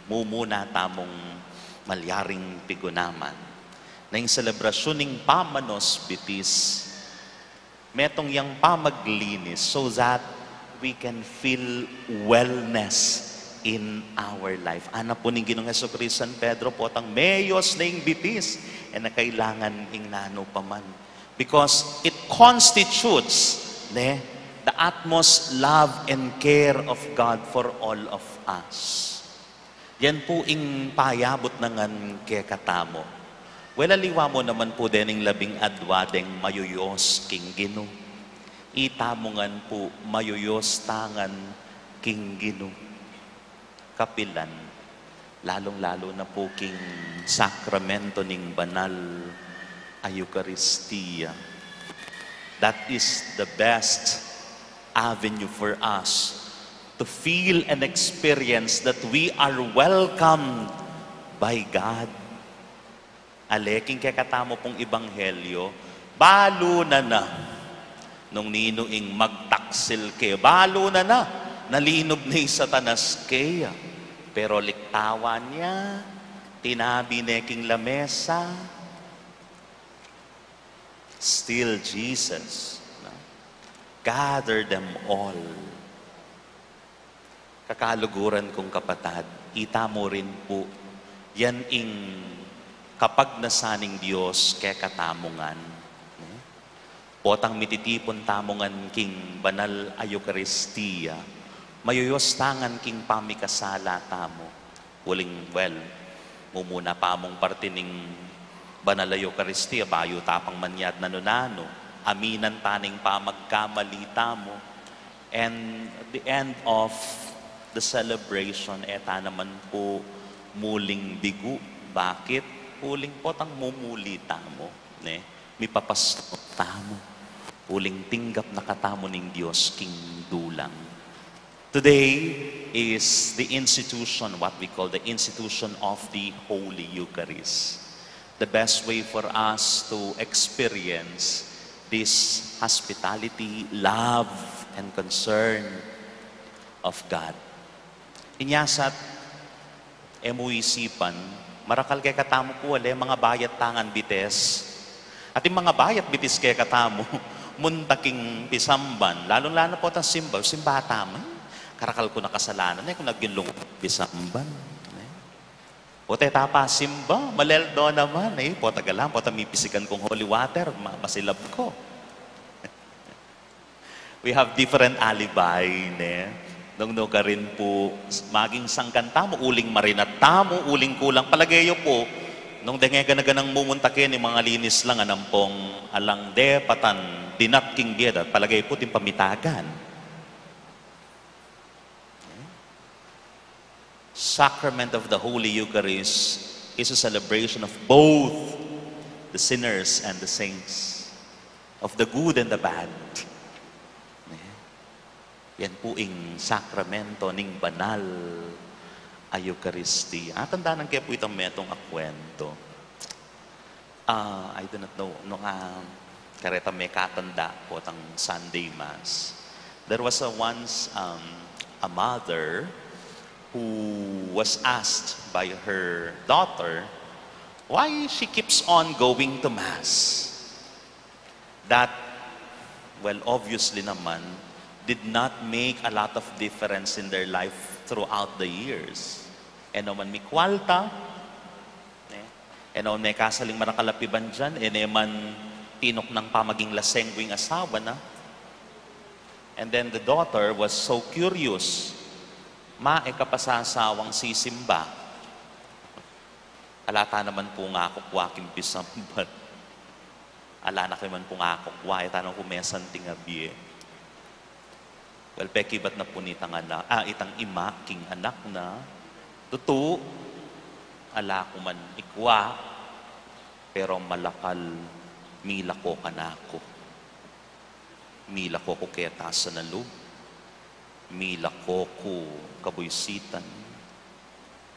mumuna tamung malyaring pigunaman. Na ing selebrasyun ning pamanos bitis, metung yang pamaglinis so that we can feel wellness in our life. Ana pu ning Ginung Jesucristo, San Pedro, potang meyos na ing bitis, e na kailangan ing nanu pa man. Because it constitutes, ne, the utmost love and care of God for all of us. Yan pu ing payabut na ngan kekatamu. Well, aliwa mu naman pu dening labing adwa deng mayuyos king Ginu. Itamu ngan pu mayuyos ta ngan king Ginu. Kapilan, lalung-lalu na pu king sakramento ning banal a Eukaristia. That is the best avenue for us to feel and experience that we are welcomed by God. Ale, king kekatamu pung ebanghelyo, balu na na nung ninu ing magtaksil ke, balu na na, nalinub ne i Satanas keya. Pero liktawan ya, tinabi ne king lamesa. Still Jesus, no? Gather them all. Kakaluguran kung kapatad, itamu rin pu, yan ing kapagnasan ning Dios kekatamu ngan, ne? Potang mititipun tamu ngan king banal a Eukaristia, mayuyos ta ngan king pamikasala tamu. Uling, well, mumuna pa mung parti ning banal a Eukaristia, bayu ta pang manyad nanu-nanu, aminan ta ning pamagkamali tamu. And at the end of the celebration, e ta naman pu muling bigu. Bakit? Uling potang mumuli tamu, ne? Mipapasno tamu. Uling tinggap na katamu ning Dios king dulang. Today is the institution, what we call the institution of the Holy Eucharist. The best way for us to experience this hospitality, love, and concern of God. Inyasat, e mu isipan, marakal kekatamu pu, ale, mangabayat ta ngan bitis. At ing mangabayat bitis kekatamu, munta king pisamban, lalung-lalu na potang simba, simba tamu. Karakal ku na kasalanan, e ku na ginlung pisamban. Pota e ta pa simba, maleldo naman, e, pota galang, pota mipisikan kung holy water, ma-, masilab ku. We have different alibi, ne? Nung nukarin pu, maging sangkan tamu, uling marinat tamu, uling kulang. Palage yu pu, nung deng e gana-ganang mumunta keni, mangalinis lang, ampong alang depatan dinat king bie da, palage pu atin pamitagan. Sacrament of the Holy Eucharist is a celebration of both the sinners and the saints, of the good and the bad. Ne? Yan pu ing sakramento ning banal a Eukaristia. Atandanan ke pu itang metung a kwento. Ah, I do not know, nung, ah, kareta mekatanda potang Sunday Mass. There was a once, um, a mother who was asked by her daughter why she keeps on going to Mass. That, well, obviously naman, did not make a lot of difference in their life throughout the years. E no man mikwalta, ne? E na, mekasala ing marakal a pibandian, e ne man tinuknang pamaging lasenggu ing asawa na. And then the daughter was so curious, ma, e ka pa sasawang sisimba? Ala ta naman pung akukua king pisambat. Ala na ka man pung akukua, e ta naman pung mesanting a bie. Well, pekibat na pu nitang ana-, ah, itang ima king anak na, tutu, ala ku man ikua, pero malakal milako kanaku. Milako ku keta sa lub, milako ku kabuisitan,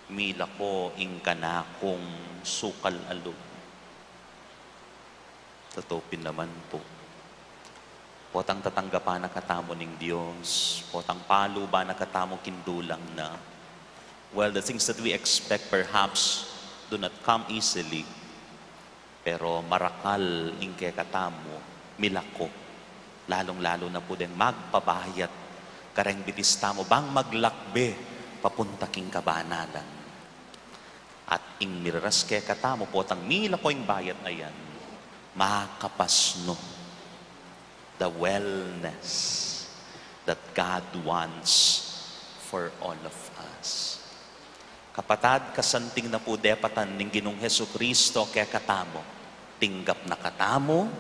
milako ing kanakung sukal a lub. Tutu pin naman pu. Potang tatanggapan na katamu ning Dios, potang paluban na katamu king dulang na. Well, the things that we expect perhaps do not come easily. Pero marakal ing kekatamu, milako. Lalung-lalu na pu deng magpabayat kareng bitis tamu bang maglakbe papunta king kabanalan. At ing miraras kekatamu, potang milako ing bayat a yan, makapasnu. The wellness that God wants for all of us. Kapatad, kasanting na pu depatan ning Ginung Jesucristo kekatamu, tinggap na katamu,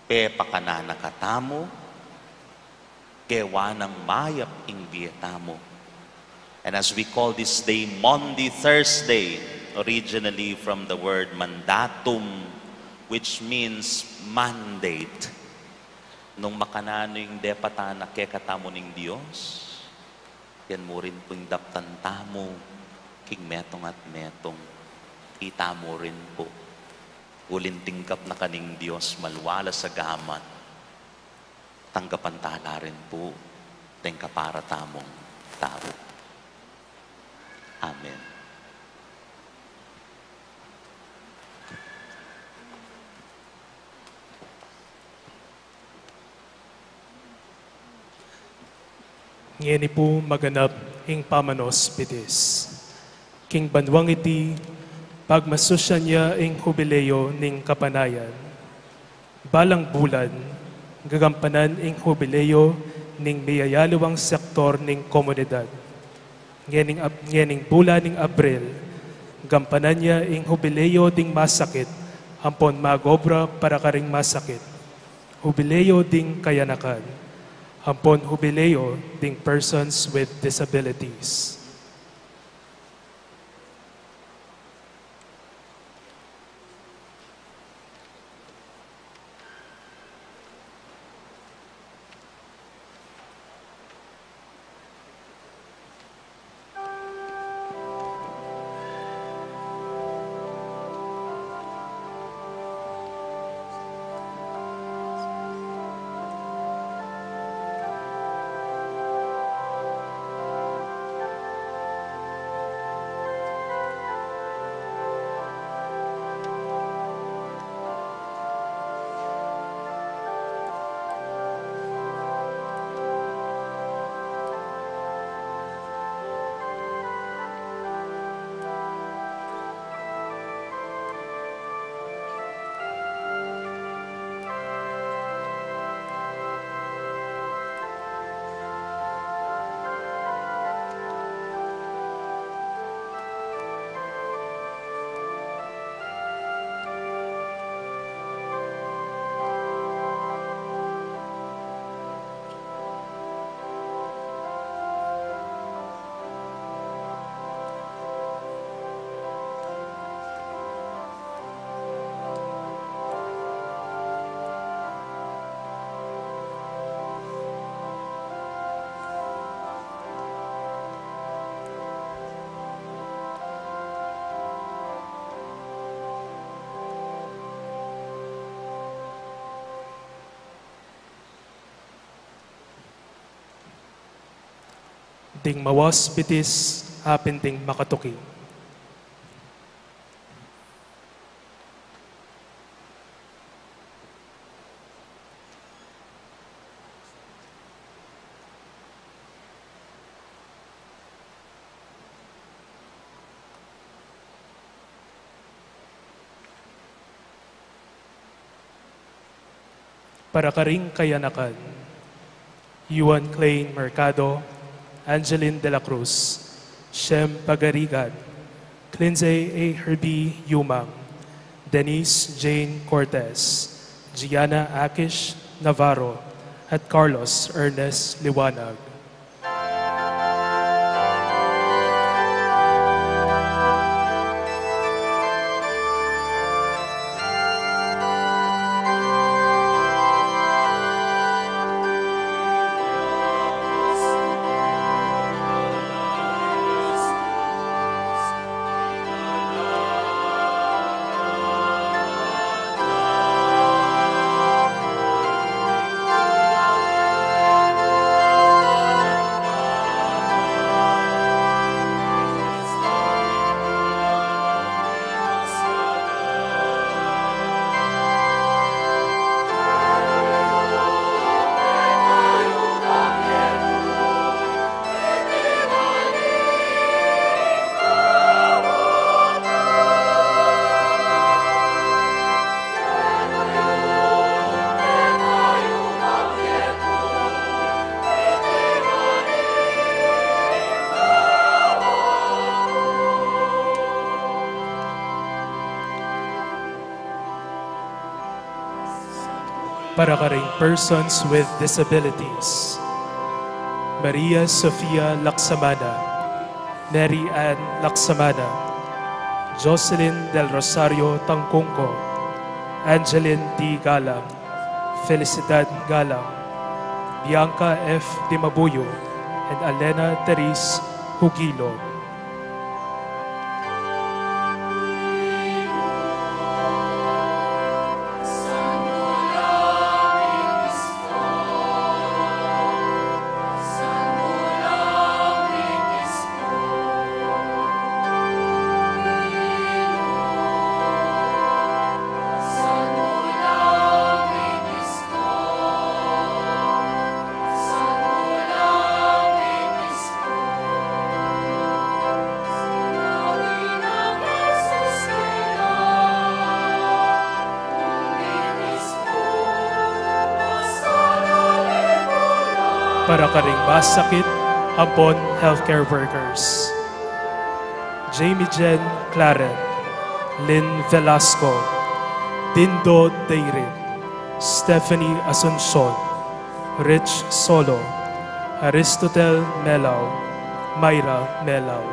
pepakanan na katamu, gewa nang mayap ing bie tamu. And as we call this day Maundy Thursday, originally from the word mandatum, which means mandate. Nung makananu ing depatan na kekatamu ning Dios, yan mu rin pu ing daptan tamu king metung at metung. Ita mu rin pu, uling tinggap na ka ning Dios, maluala sa gamat, tanggapan ta la rin pu deng kapara tamung tau. Amen. Ngeni pu maganap ing pamanospitis. King banuang iti, pagmasusyan ya ing hubileo ning kapanayan. Balang bulan, gagampanan ing hubileo ning miyayaliwang sektor ning komunidad. Ngening Ab-, ngening bulan ning Abril, gampanan ya ing hubileo ding masakit ampon mag-obra para karing masakit. Hubileo ding kayanakan, ampon hubileo ding persons with disabilities. Ding mawaspitis, apin ding makatuki. Para karing kayanakan, Yuan Klein Mercado, Angeline de la Cruz, Shem Pagarigan, Clindsay A. Herbie Yumang, Denise Jane Cortez, Gianna Akish Navarro, at Carlos Ernest Liwanag. Para karing persons with disabilities, Maria Sofia Laksamana, Mary Ann Laksamana, Jocelyn Del Rosario Tangcungco, Angeline D. Galang, Felicidad Galang, Bianca F. Dimabuyo, and Alena Therese Hugilo. Para karing masakit ampon healthcare workers, Jamie Jen Claret, Lynn Velasco, Dindo Dayrit, Stephanie Asuncion, Rich Solo, Aristotel Melao, Myra Melao.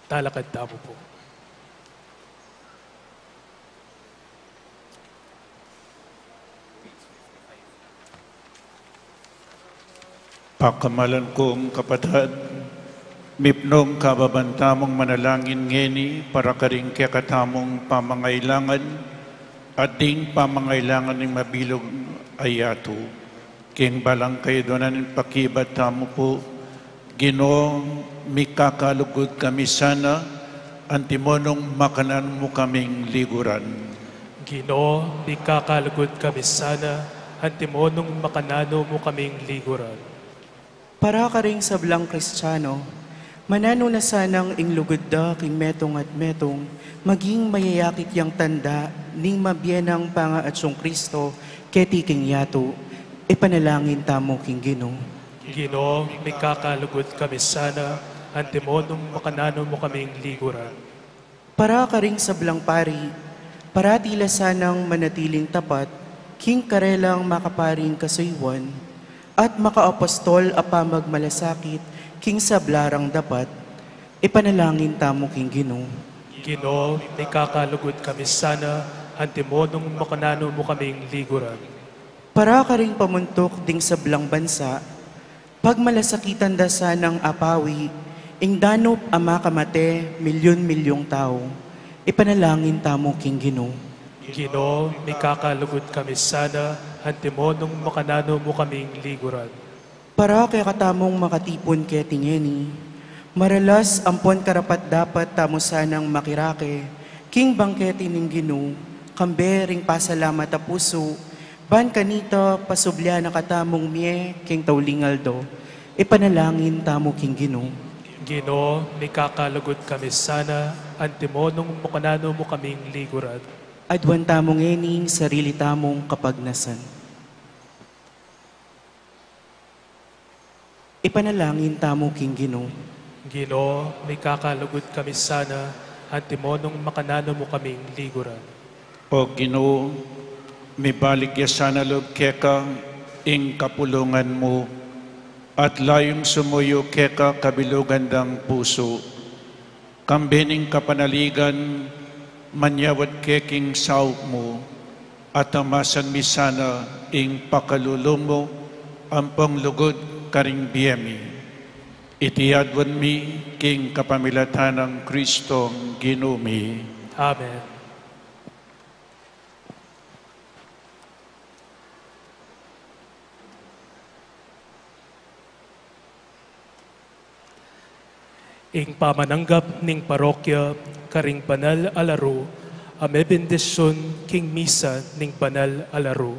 Talakad tamu pu. Pakamalan kung kapatad, mipnung kababan tamung manalangin ngeni para karing kekatamung pamangailangan at ding pamangailangan ning mabilug a yatu. King balang kayadwanan, pakibat tamu pu. Ginu, mikakalugud kami sana, antimonung makananu mu kaming liguran. Ginu, mikakalugud kami sana, antimonung makananu mu kaming liguran. Para karing sablang Kristiano, mananu na sanang ing lugud da king metung at metung, maging mayayakit yang tanda ning mabie nang pangaatsung Kristo keti king yatu. Ipanalangin tamu king Ginu. Ginu, mikakalugud kami sana, antimonung makananu mu kaming liguran. Para karing sablang pari, parati la sanang manatiling tapat king karelang makaparing kasuyuan at makaapostol a pamagmalasakit king sabla rang dapat. Ipanalangin tamu king Ginu. Ginu, mikakalugud kami sana, antimonung makananu mu kaming liguran. Para karing pamuntuk ding sablang bansa, pagmalasakitan da sanang apawi ing danup a makamate milyun-milyung tau. Ipanalangin tamu king Ginu. Ginu, mikakalugud kami sana, antimonung makananu mu kaming liguran. Para kekatamung makatipun keti ngeni, maralas ampon karapat-dapat tamu sanang makirake king bangkete ning Ginu, kambe ring pasalamat a pusu, ban kanita pasublian na katamung mie king tauling aldo. Ipanalangin tamu king Ginu. Ginu, mikakalugud kami sana, antimonung makananu mu kaming liguran. Aduan tamu ngeni ing sarili tamung kapagnasan. Ipanalangin tamu king Ginu. Ginu, mikakalugud kami sana, antimonung makananu mu kaming liguran. O Ginu, mibalik ya sana lub keka ing kapulungan mu, at layung sumuyu keka kabilugan dang pusu. Kambe ning kapanaligan, manyawad ke king saup mu, at tamasan mi sana ing pakalulu mu ampong lugud karing bie mi. Iti aduan mi king kapamilatan nang Kristong Ginu mi. Amen. Ing pamananggap ning parokya karing banal a laru a mebendisyun king misa ning banal a laru.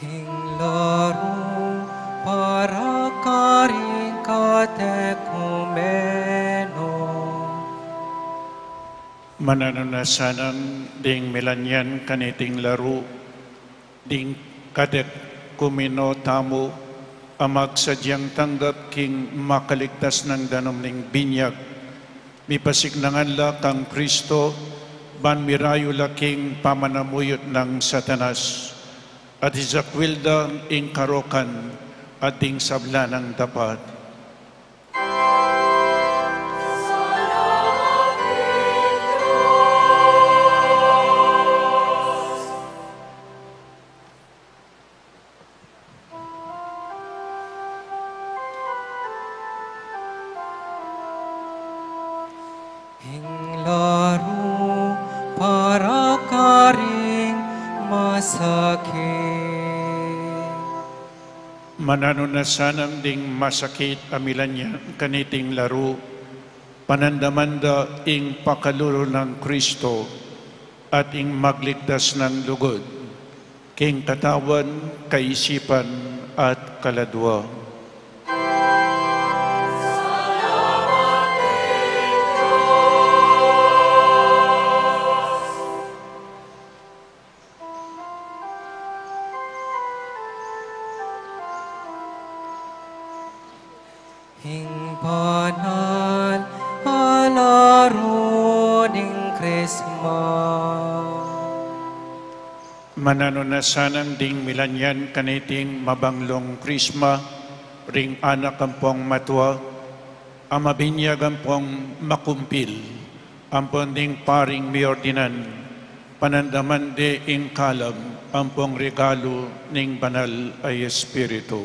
Ing laru para karing katekumeno. Mananu na sanang ding milanyan kaniting laru, ding katekumeno tamu a magsadyang tanggap king makaligtas nang danum ning binyag, mipasiknangan la kang Kristo, Ban mirayu la king pamanamuyut nang Satanas, at isakwil da ing karokan at ding sabla nang dapat. Ing laru para karing masakit. Mananu na sanang ding masakit a milanyan kaniting laru, panandaman da ing pakalulu nang Kristo at ing magligtas nang lugud, king katawan, kaisipan, at kaladua. Ing banal a laru ning Krisma. Mananu na sanang ding milanyan kaniting mabanglung Krisma, ring anak ampong matua, a mabinyag ampong makumpil, ampon ding paring miordinan, panandaman de ing kalam ampong regalu ning Banal a Espiritu.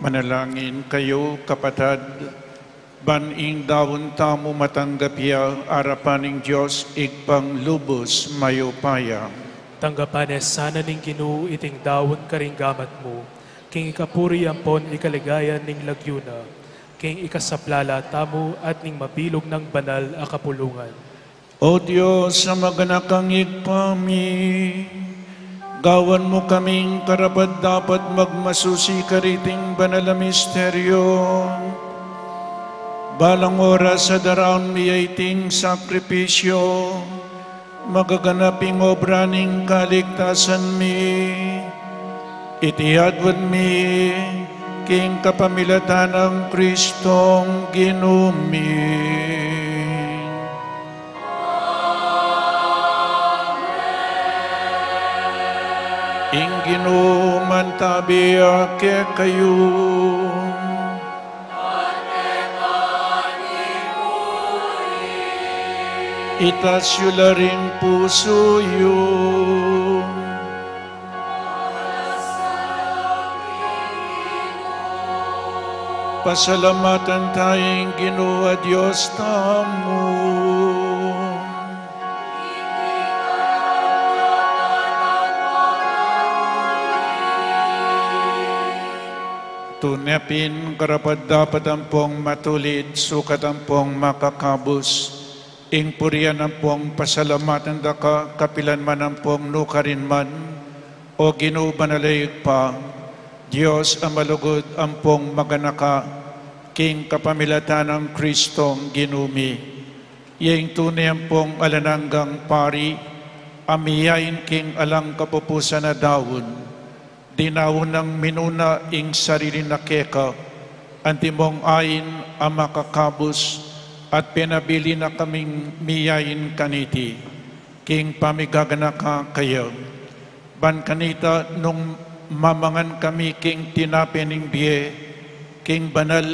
Manalangin kayu, kapatad, ban ing daun tamu matanggap ya arapan ning Dios Ibpang lubus mayupaya. Tanggapan ne sana ning Ginu iting daun karing gamat mu, king ikapuri ampon ikaligaya ning lagyu na, king ikasaplala tamu at ning mabilug nang banal a kapulungan. O Dios a maganakang Ibpa mi, gawan mu kaming karapat-dapat magmasusi kariting banal a misteryo. Balang oras a daraun mi iting sakripisyo, magaganap ing obra ning kaligtasan mi. Iti adwan mi king kapamilatan nang Kristong Ginu mi. Ing Ginu mantabi ya kekayu. Itas yu la ring pusu yu. Pasalamatan taya ing Ginu a Dios tamu. Tune pin karapat-dapat ampong matulid, sukat ampong makakabus, ing purian ampong pasalamatan da ka kapilan man ampong nukarin man, O Ginu banal a Ibpa, Dios a malugud ampong maganaka, king kapamilatan nang Kristong Ginu mi. Iya ing tune ampong alang anggang pari, a miyain king alang kapupusan a daun. Dinaun nang minuna ing sarili na keka, antimong ain a makakabus, at penabilin na kaming miyain kaniti, king pamigaganaka kaya. Ban kanita nung mamangan kami king tinape ning bie, king banal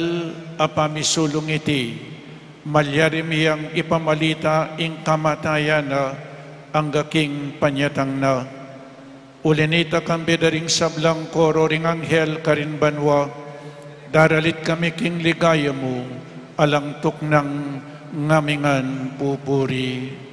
a pamisulung iti, malyari mi yang ipamalita ing kamatayan na angga king panyatang na. Uli nita kambe da ring sablang koro ring anghel karin banua, daralit kami king ligaya mu, alang tuknang ngamingan pupuri.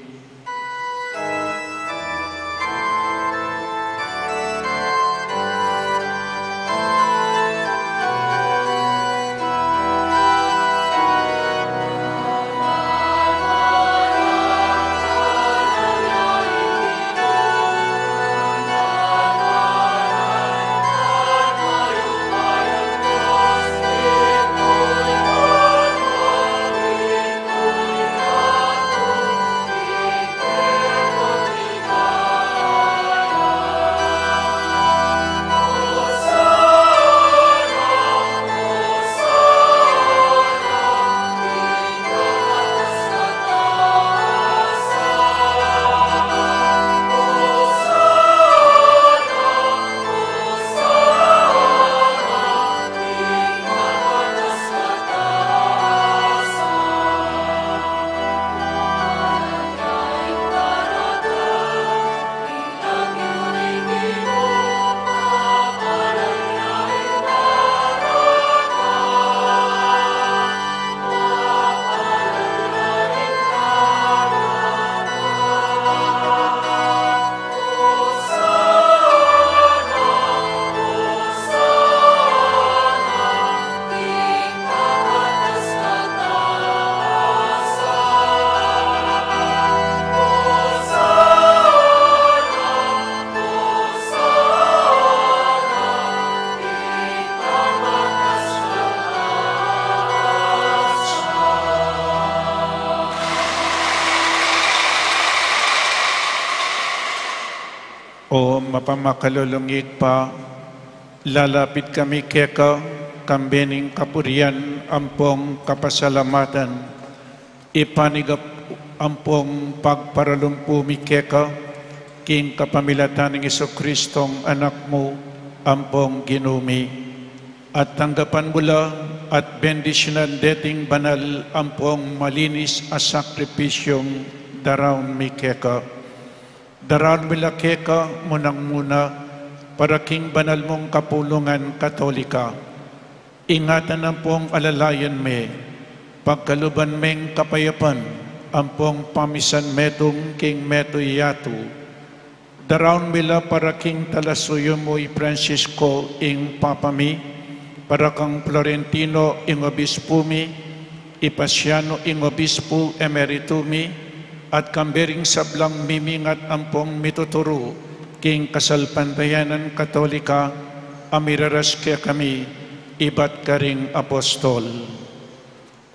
O mapamakalulung Ibpa, lalapit kami keka, kambe ning kapurian ampong kapasalamatan, ipanigap ampong pagparalumpu mi keka, king kapamilatan nang Jesucristong Anak mu, ampong Ginu mi. At tanggapan mu la at bendisyunan deting banal ampong malinis a sakripisyung daraun mi keka. Daraun mi la keka munang muna para king banal mung kapulungan Katolika. Ingatan ampong alalayan me, pagkaluban meng kapayapan, ampong pamisan metung king metung a yatu. Daraun mi la para king talasuyu mu i Francisco ing Papa mi, para kang Florentino ing Obispu mi, i Pasiano ing Obispu Emeritu mi, at kambe ring sablang mimingat ampong mituturu king kasalpantayanan Katolika, a miraras kekami, ibat karing apostol.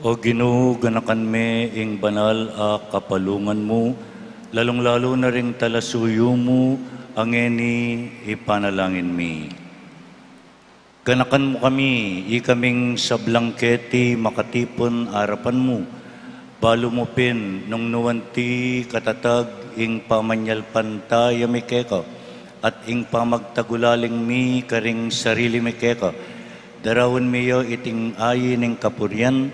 O Ginu, ganakan me ing banal a kapalungan mu, lalung-lalu na ring talasuyu mu, a ngeni ipanalangin mi. Ganakan mu kami, ikaming sablang keti makatipun arapan mu, balu mu pin nung nu anti katatag ing pamanyalpantaya mi keka, at ing pamagtagulaling mi karing sarili mi keka, daraun mi ya iting ayi ning kapurian,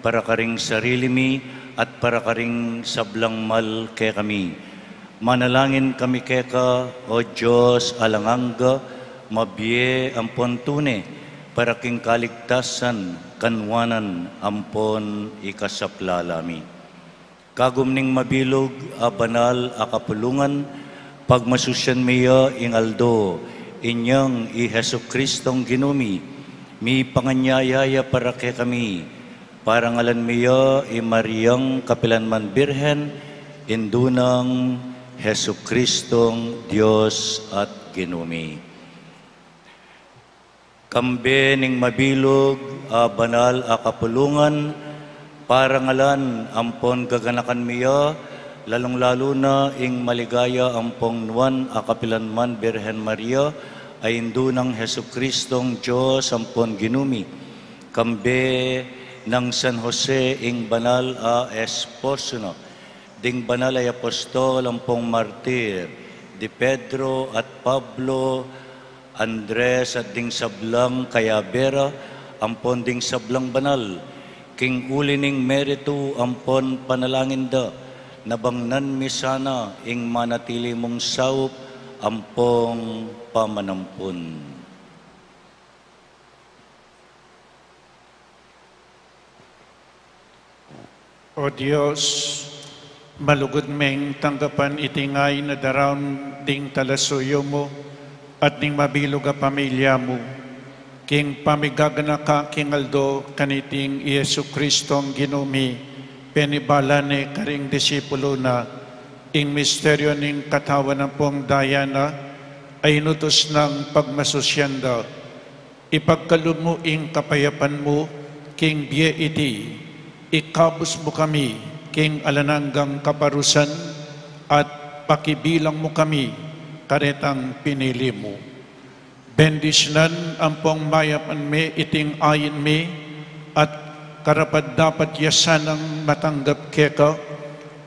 para karing sarili mi, at para karing sablang mal kekami. Manalangin kami keka, O Dios alang angga, mabie ampon tune, para king kaligtasan, kanuanan ampon ikasaplala mi. Kagum ning mabilug a banal a kapulungan, pagmasusian mi ya ing aldo inyang i Jesucristong Ginu mi, mipanganyaya ya para kekami, parangalan mi ya i Mariang kapilanman Birhen, indu nang Jesucristong Dios at Ginu mi. Kambe ning mabilug a banal a kapulungan, parangalan ampon gaganakan mi ya, lalung-lalu na ing maligaya ampong nuan a kapilanman Birhen Maria, a indu nang Jesucristong Dios ampon Ginu mi, kambe nang San Jose ing banal a esposo na, ding banal a apostol ampong martir, di Pedro at Pablo, Andres at ding sablang kayabe ra, ampon ding sablang banal, king uli ning meritu ampon panalangin da, nabangnan mi sana ing manatili mung saup ampong pamanampun. O Dios, malugud meng tanggapan iting ayin a daraun ding talasuyu mu at ding mabilug a pamilya mu, king pamigaganaka king aldo kaniting i Jesucristong Ginu mi, penibala ne karing disipulu na ing misteryu ning katawan ampong daya na, a inutus nang pagmasusian da. Ipagkalub mu ing kapayapan mu king bie iti, ikabus mu kami king alang anggang kaparusan, at pakibilang mu kami karetang pinili mu. Bendisyunan ampong mayapan me iting ayin mi, at karapat-dapat ya sanang matanggap keka,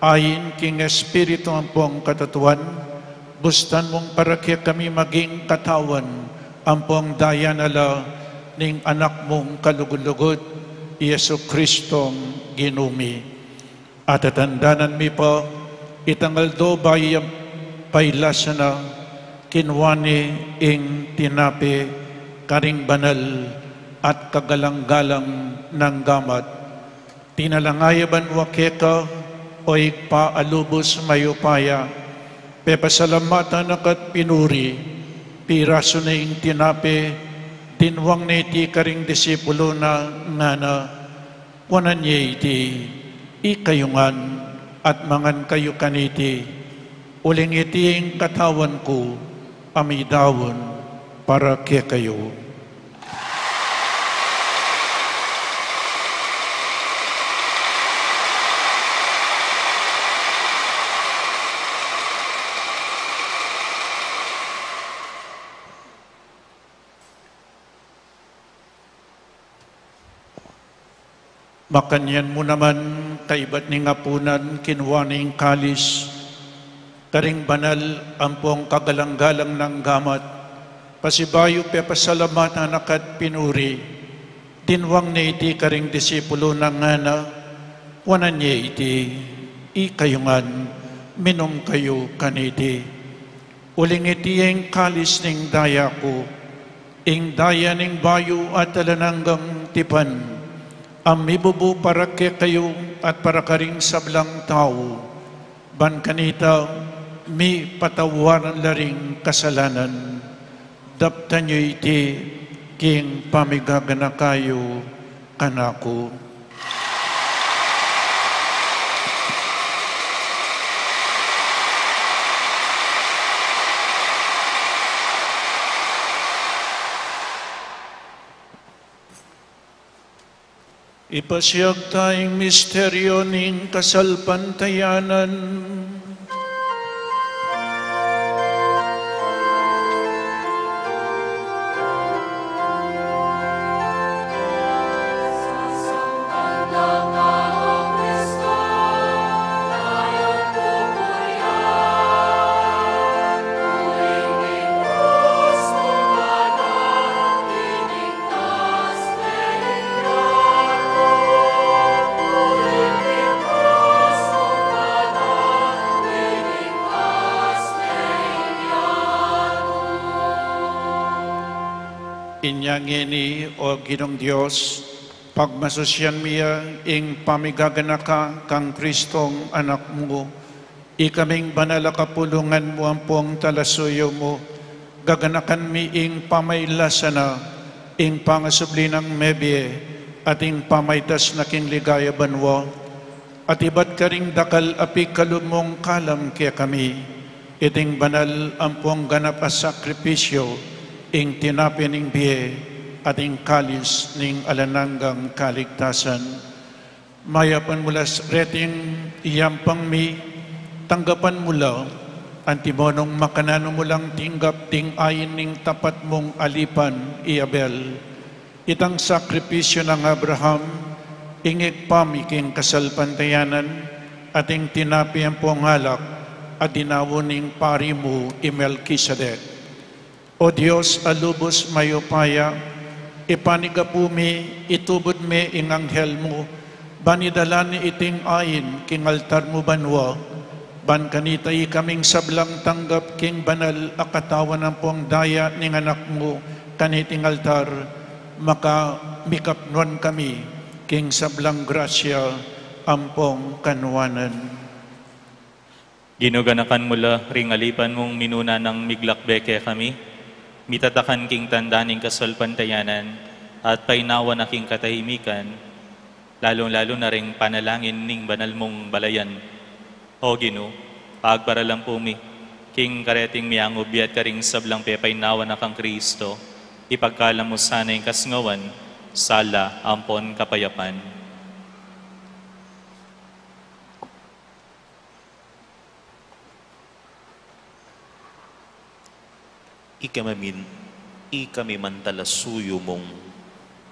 ayin king Espiritu ampong katatuan, bustan mung para kekami maging katawan ampong daya na la ning Anak mung kalugud-lugud, i Jesucristong Ginu mi. Atatandanan mi pa, itang aldo bayu ya pailasan na, kinua ne ing tinape karing banal at kagalang-galang nang gamat. Tinalangaya banua keka, o Ibpa a lubus mayupaya, pepasalamatan na ka't pinuri, pirasu ne ing tinape, dinwang ne iti karing disipulu na, ngana, kuanan ye iti, ikayu ngan, at mangan kayu kaniti, uling iti ing katawan ku, a midaun para kekayu. Makanyan mu naman, kaibat ning apunan, kinua ne ing kalis, karing banal ampong kagalang-galang nang gamat, pasibayu pepasalamatan na ka't pinuri, dinwang ne iti karing disipulu na, ngana, kuanan ye iti, ikayu ngan, minum kayu kaniti. Uling iti ing kalis ning daya ku, ing daya ning bayu at alang anggang tipan, a mibubu para kekayu at para karing sablang tau, ban kanita mipatawaran la ring kasalanan. Daptan yu iti king pamigaganaka yu kanaku. Ipasiag ta ing misteryo ning kasalpantayanan. Inya ngeni, O Ginung Dios, pagmasusyan mi ya ing pamigaganaka kang Kristong Anak mu, ikaming banal a kapulungan mu ampong talasuyu mu, gaganakan mi ing pamailasan na ing pangasubli nang mebie at ing pamaitas na king ligaya banua. At ibat karing dakal a pikalub mung kalam kekami, iting banal ampong ganap a sakripisyo, ing tinape ning bie at ing kalis ning alang anggang kaligtasan. Mayapan mu la reting yampang mi, tanggapan mu la, antimo nung makananu mu lang tinggap ding ain ning tapat mung alipan i Abel. Itang sakripisyo nang Abraham, ing ibpa mi king kasalpantayanan, at ing tinape ampong alak a dinaun ning pari mu i Melkisedek. O Dios a lubus mayupaya, ipanigapu mi, itubud me ing anghel mu, ban idala ne iting ain king altar mu banua, ban kanita ikaming sablang tanggap king banal a katawan ampong daya ning Anak mu kaniting altar, maka mikapnuan kami king sablang grasya ampong kanuanan. Ginu, ganakan mu la ring alipan mung minuna nang miglakbe kekami, mitatakan king tanda ning kasalpantayanan, at painawa na king katahimikan, lalung-lalu na ring panalangin ning banal mung balayan. O Ginu, pagparalan pu mi, king kareting miangubya at karing sablang pepainawa na kang Kristo, ipagkalam mu sana ing kasngawan, sala ampon kapayapan. Ikami man, ikami man talasuyu mung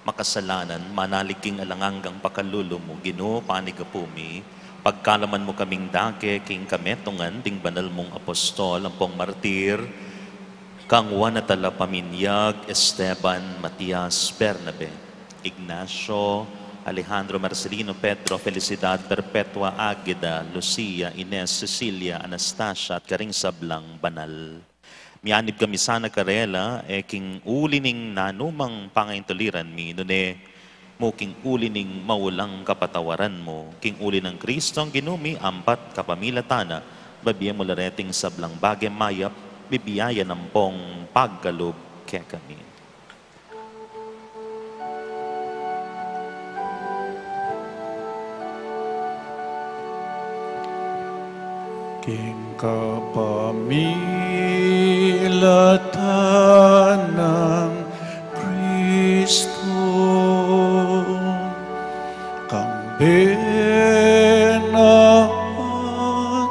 makasalanan, manalig king alang anggang pakalulu mu, Ginu, panigapu mi, pagkalaman mu kaming dake king kametungan ding banal mung apostol ampong martir, kang Juan at ala paminyag, Esteban, Matias, Bernabe, Ignacio, Alejandro, Marcelino, Pedro, Felicidad, Perpetua, Ageda, Lucia, Ines, Cecilia, Anastasia, at karing sablang banal. Mianib kami sana karela, e king uli ning nanumang pangaintuliran mi, nune mu king uli ning maulang kapatawaran mu, king uli nang Kristong Ginu mi, ampat kapamilatan na, bibie mu la reting sablang bage mayap, bibie ya ampong pagkalub kekami. King kapamilatan nang Kristo, kambe na at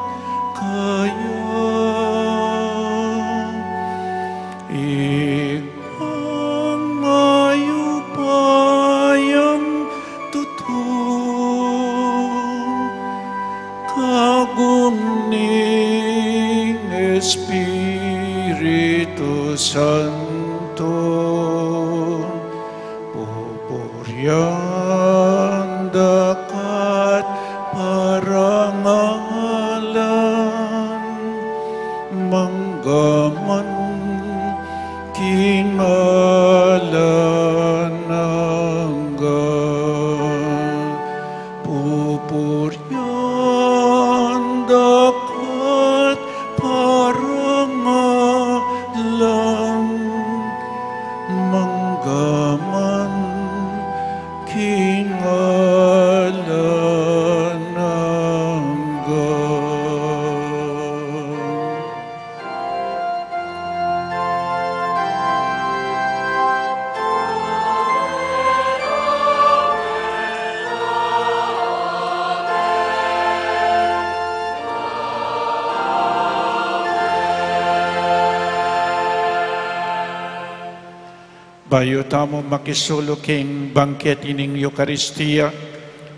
kaya, Ibpang mayupayang tutu, kagum ning Espiritu Santo, pupurian da ka at parangalan, mangga man king alang angga. king alang angga. Bayu tamu makisulu king bangketi ning Eukaristia,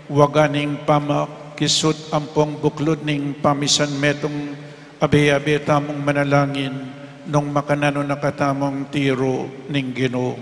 waga ning pamakisut ampong buklud ning pamisan metung, abe-abe tamung manalangin nung makananu na katamung tiru ning Ginu.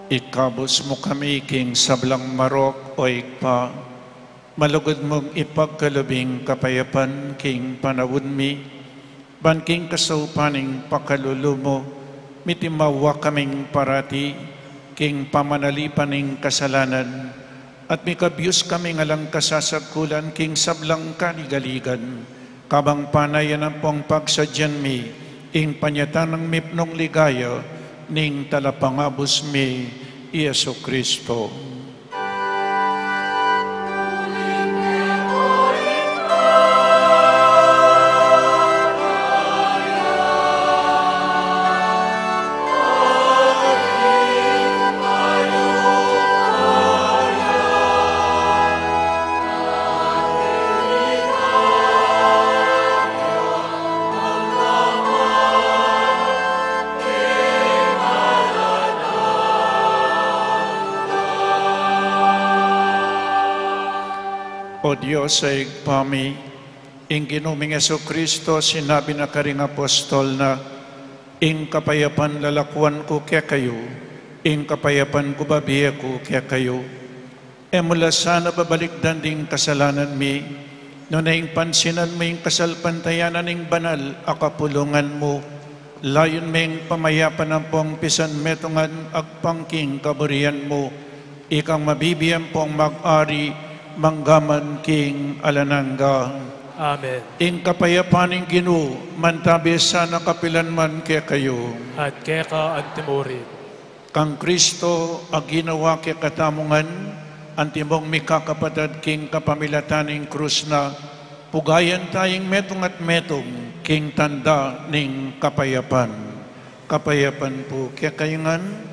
Ikabus mu kami king sablang marok, o Ibpa, malugud mung ipagkalub ing kapayapan king panaun mi, ban king kasaupan ning pakalulu mu, mitimawa kaming parati king pamanalipan ning kasalanan, at mikabius kaming alang kasasagkulan king sablang kaligaligan, kabang panayan ampong pagsadyan mi ing panyatang nang mipnung ligaya ning Talapangabus mi, i Jesucristo. O Dios, a Ibpa mi, ing Ginu ming Jesucristo sinabi na karing apostol na, "Ing kapayapan lalakuan ku kekayu, ing kapayapan ku bibie ku kekayu." E mu la sana babalikdan ding kasalanan mi, nune ing pansinan mu ing kasalpantayanan ning banal a kapulungan mu. Layun ming pamayapan ampong pisanmetungan agpang king kaburian mu, ikang mabibie ampong mag-ari manggaman king alang angga. Amen. Ing kapayapan ning Ginu mantabi sana kapilan man kekayu. At keka antimurin. Kang Kristo a ginawa kekatamu ngan, antimong mikakapatad king kapamilatan ning krus na, pugayan taya ing metung at metung king tanda ning kapayapan. Kapayapan pu kekayu ngan.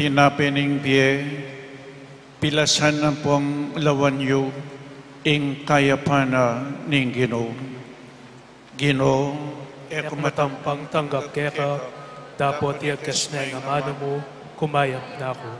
Napening bie, pilasan na pung lawan yu ing kayapan na ning Ginu. Ginu, e ku matampang tanggap keka, dapot iyagkas na ing amanu mu, kumayap na ku.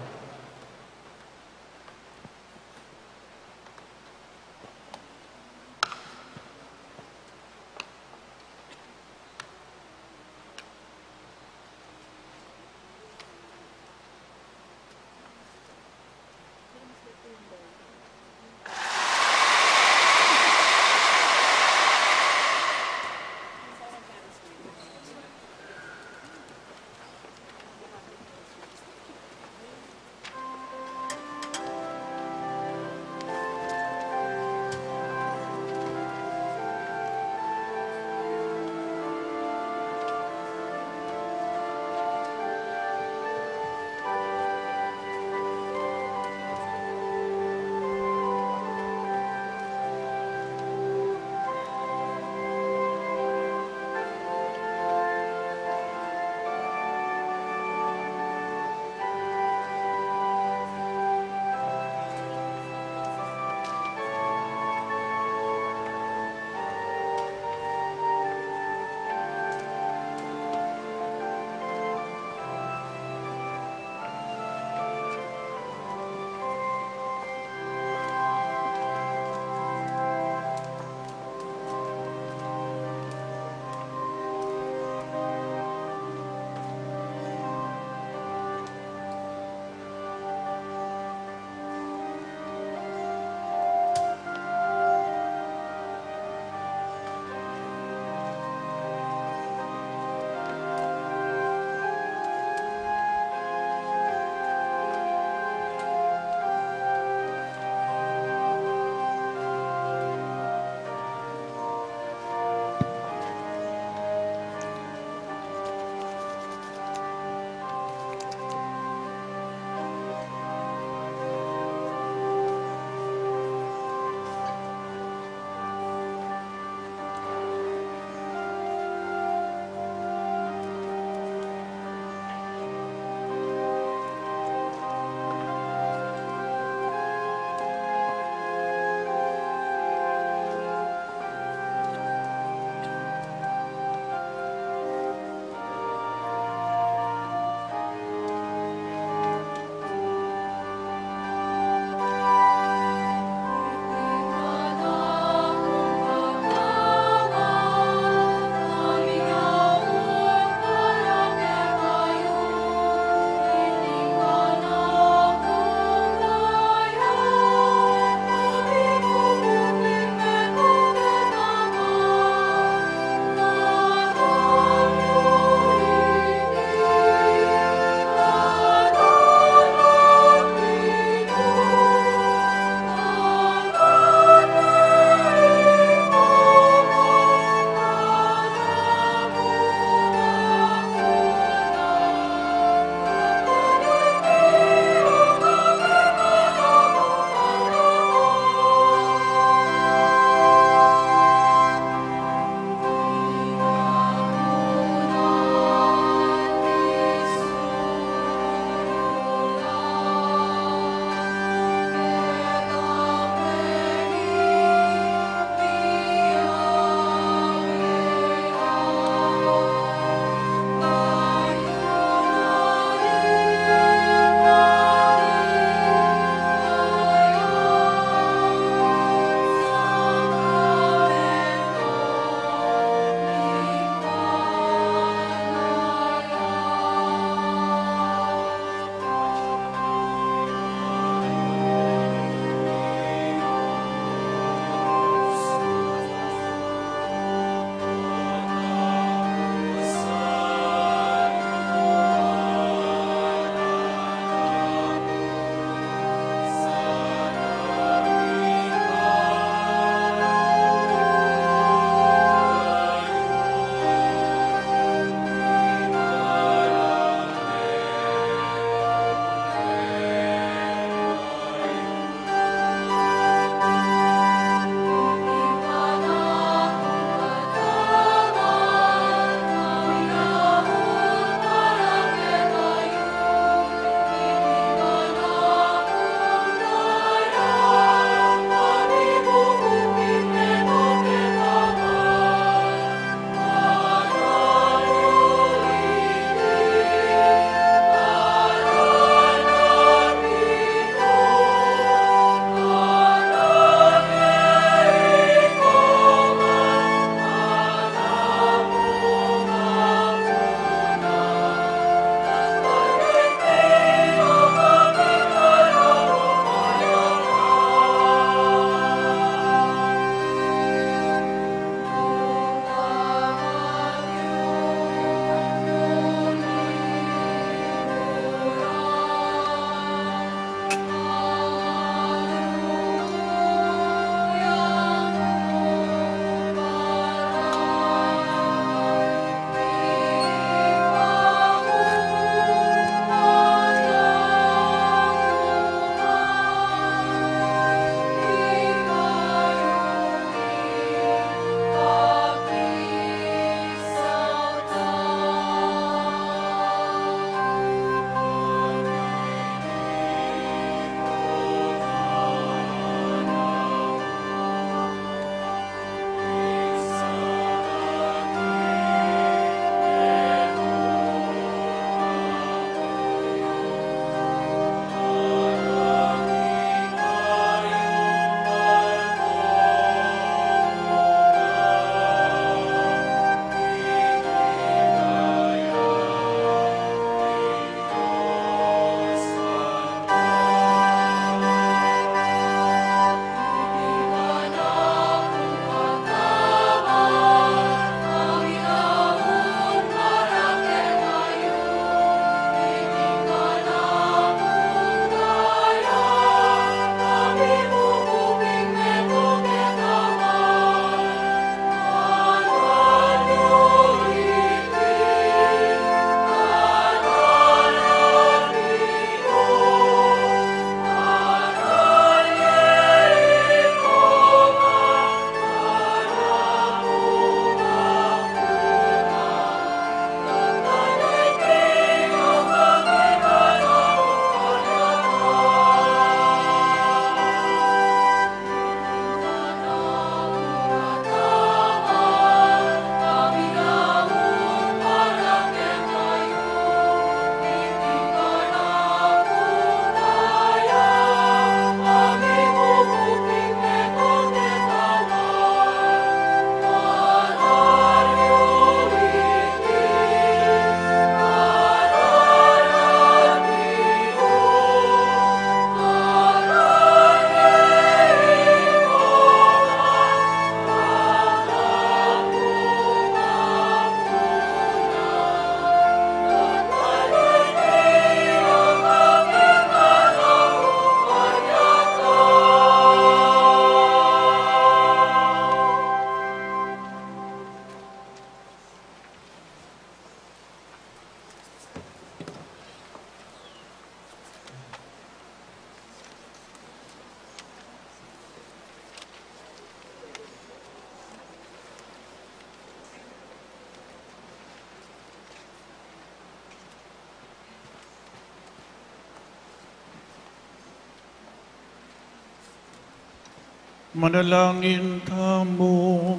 Manalangin tamu.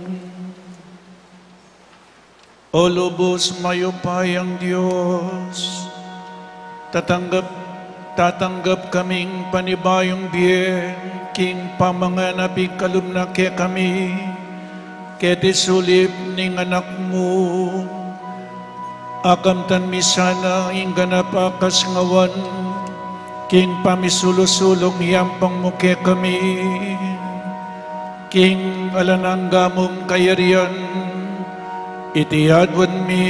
O lubus mayupayang Dios, tatanggap, tatanggap kaming panibayung bie king pamanganap ning kalub na kekami keti sulip ning Anak mu. Akamtan mi sana ing ganap a kasngawan king pamisulu-sulung yampang mu kekami, king alang angga mung kayarian, iti adwan mi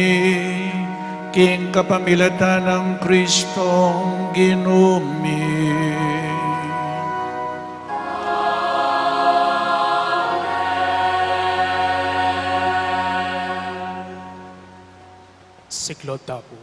king kapamilatan nang Kristong Ginu mi. Siklaud ta pu.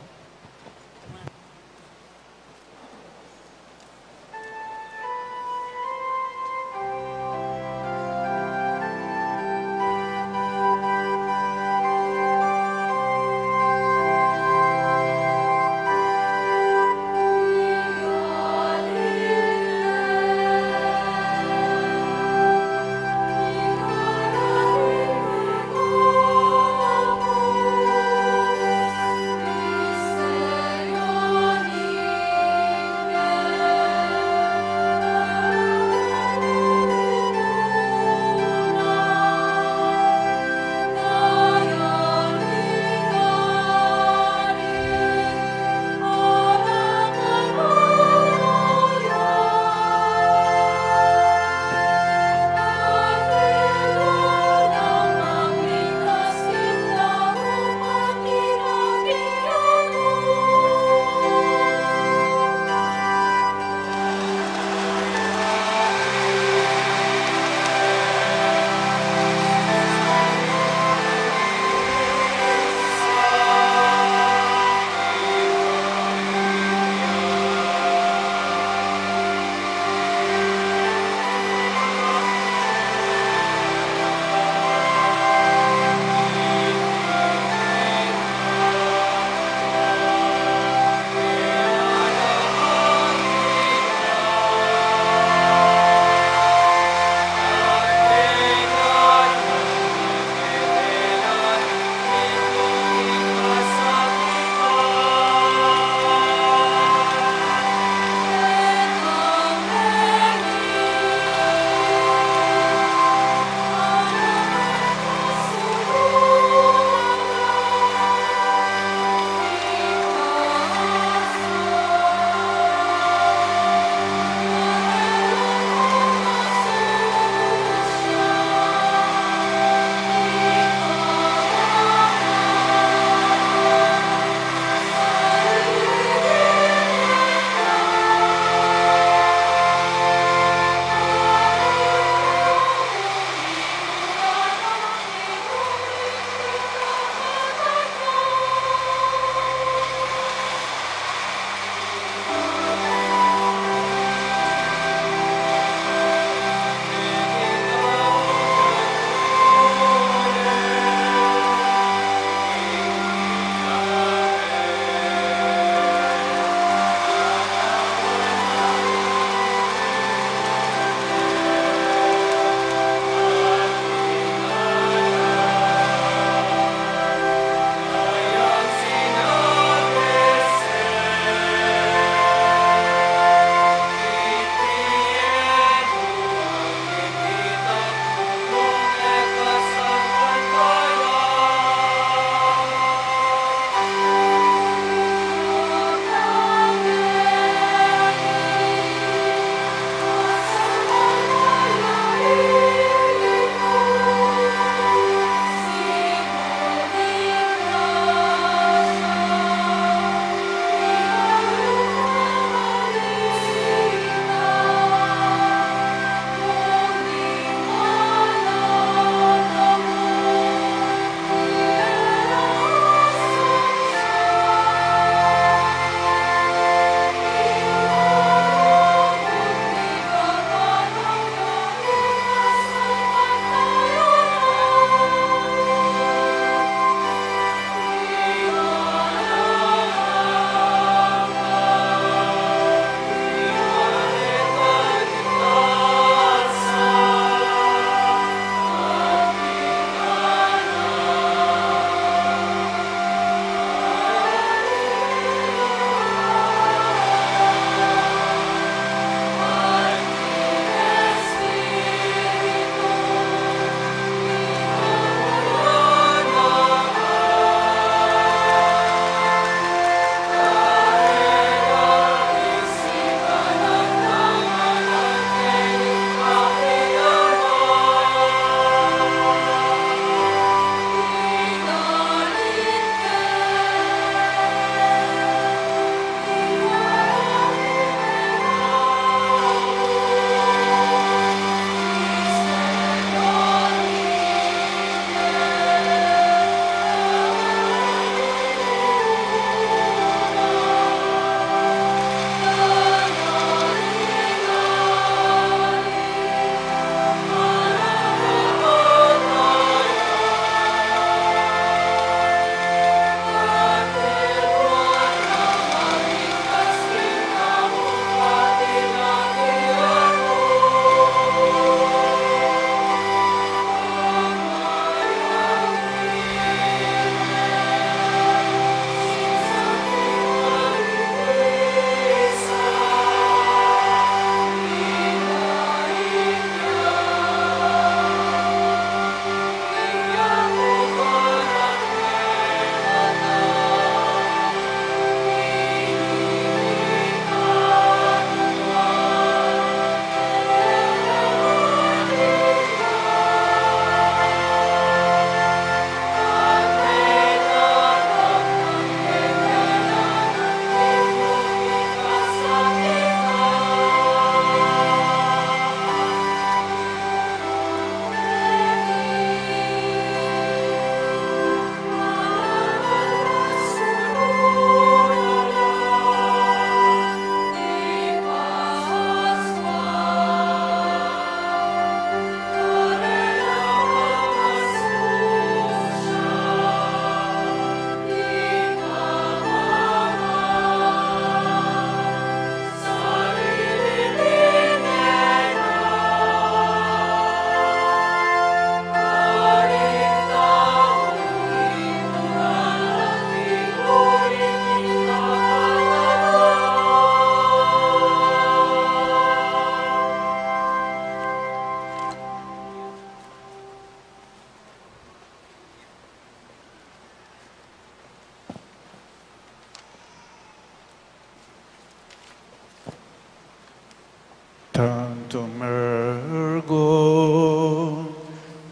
Tumergo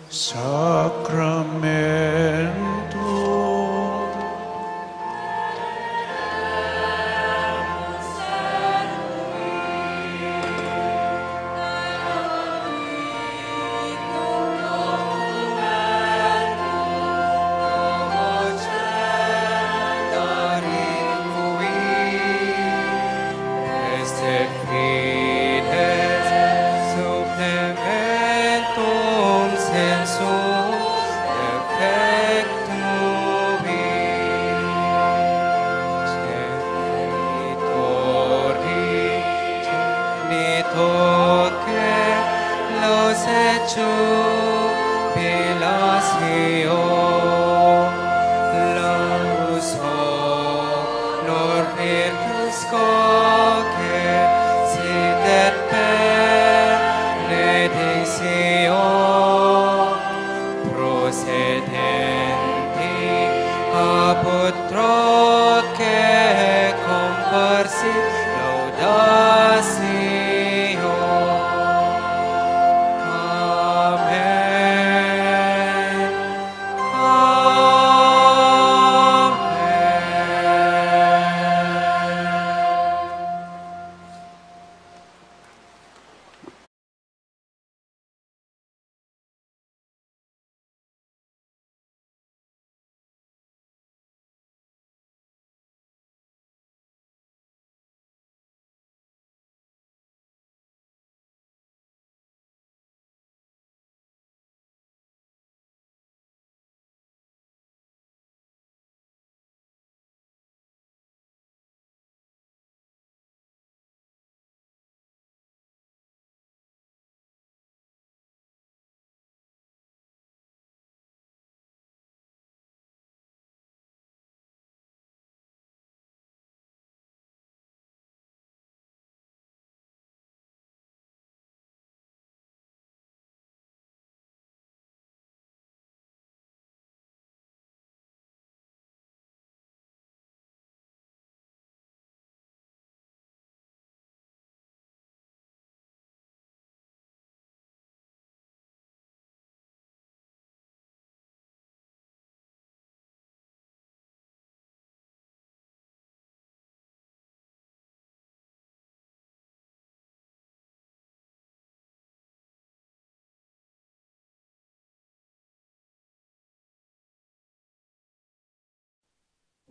Sacramento. Fides supplementum sensu defectui, servitor Dei, genitor Christi, laus et jubilatio, laus honor virtus quae sit et benedictio procedenti ab utroque comparsit laudatio. Amen.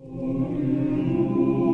Amen.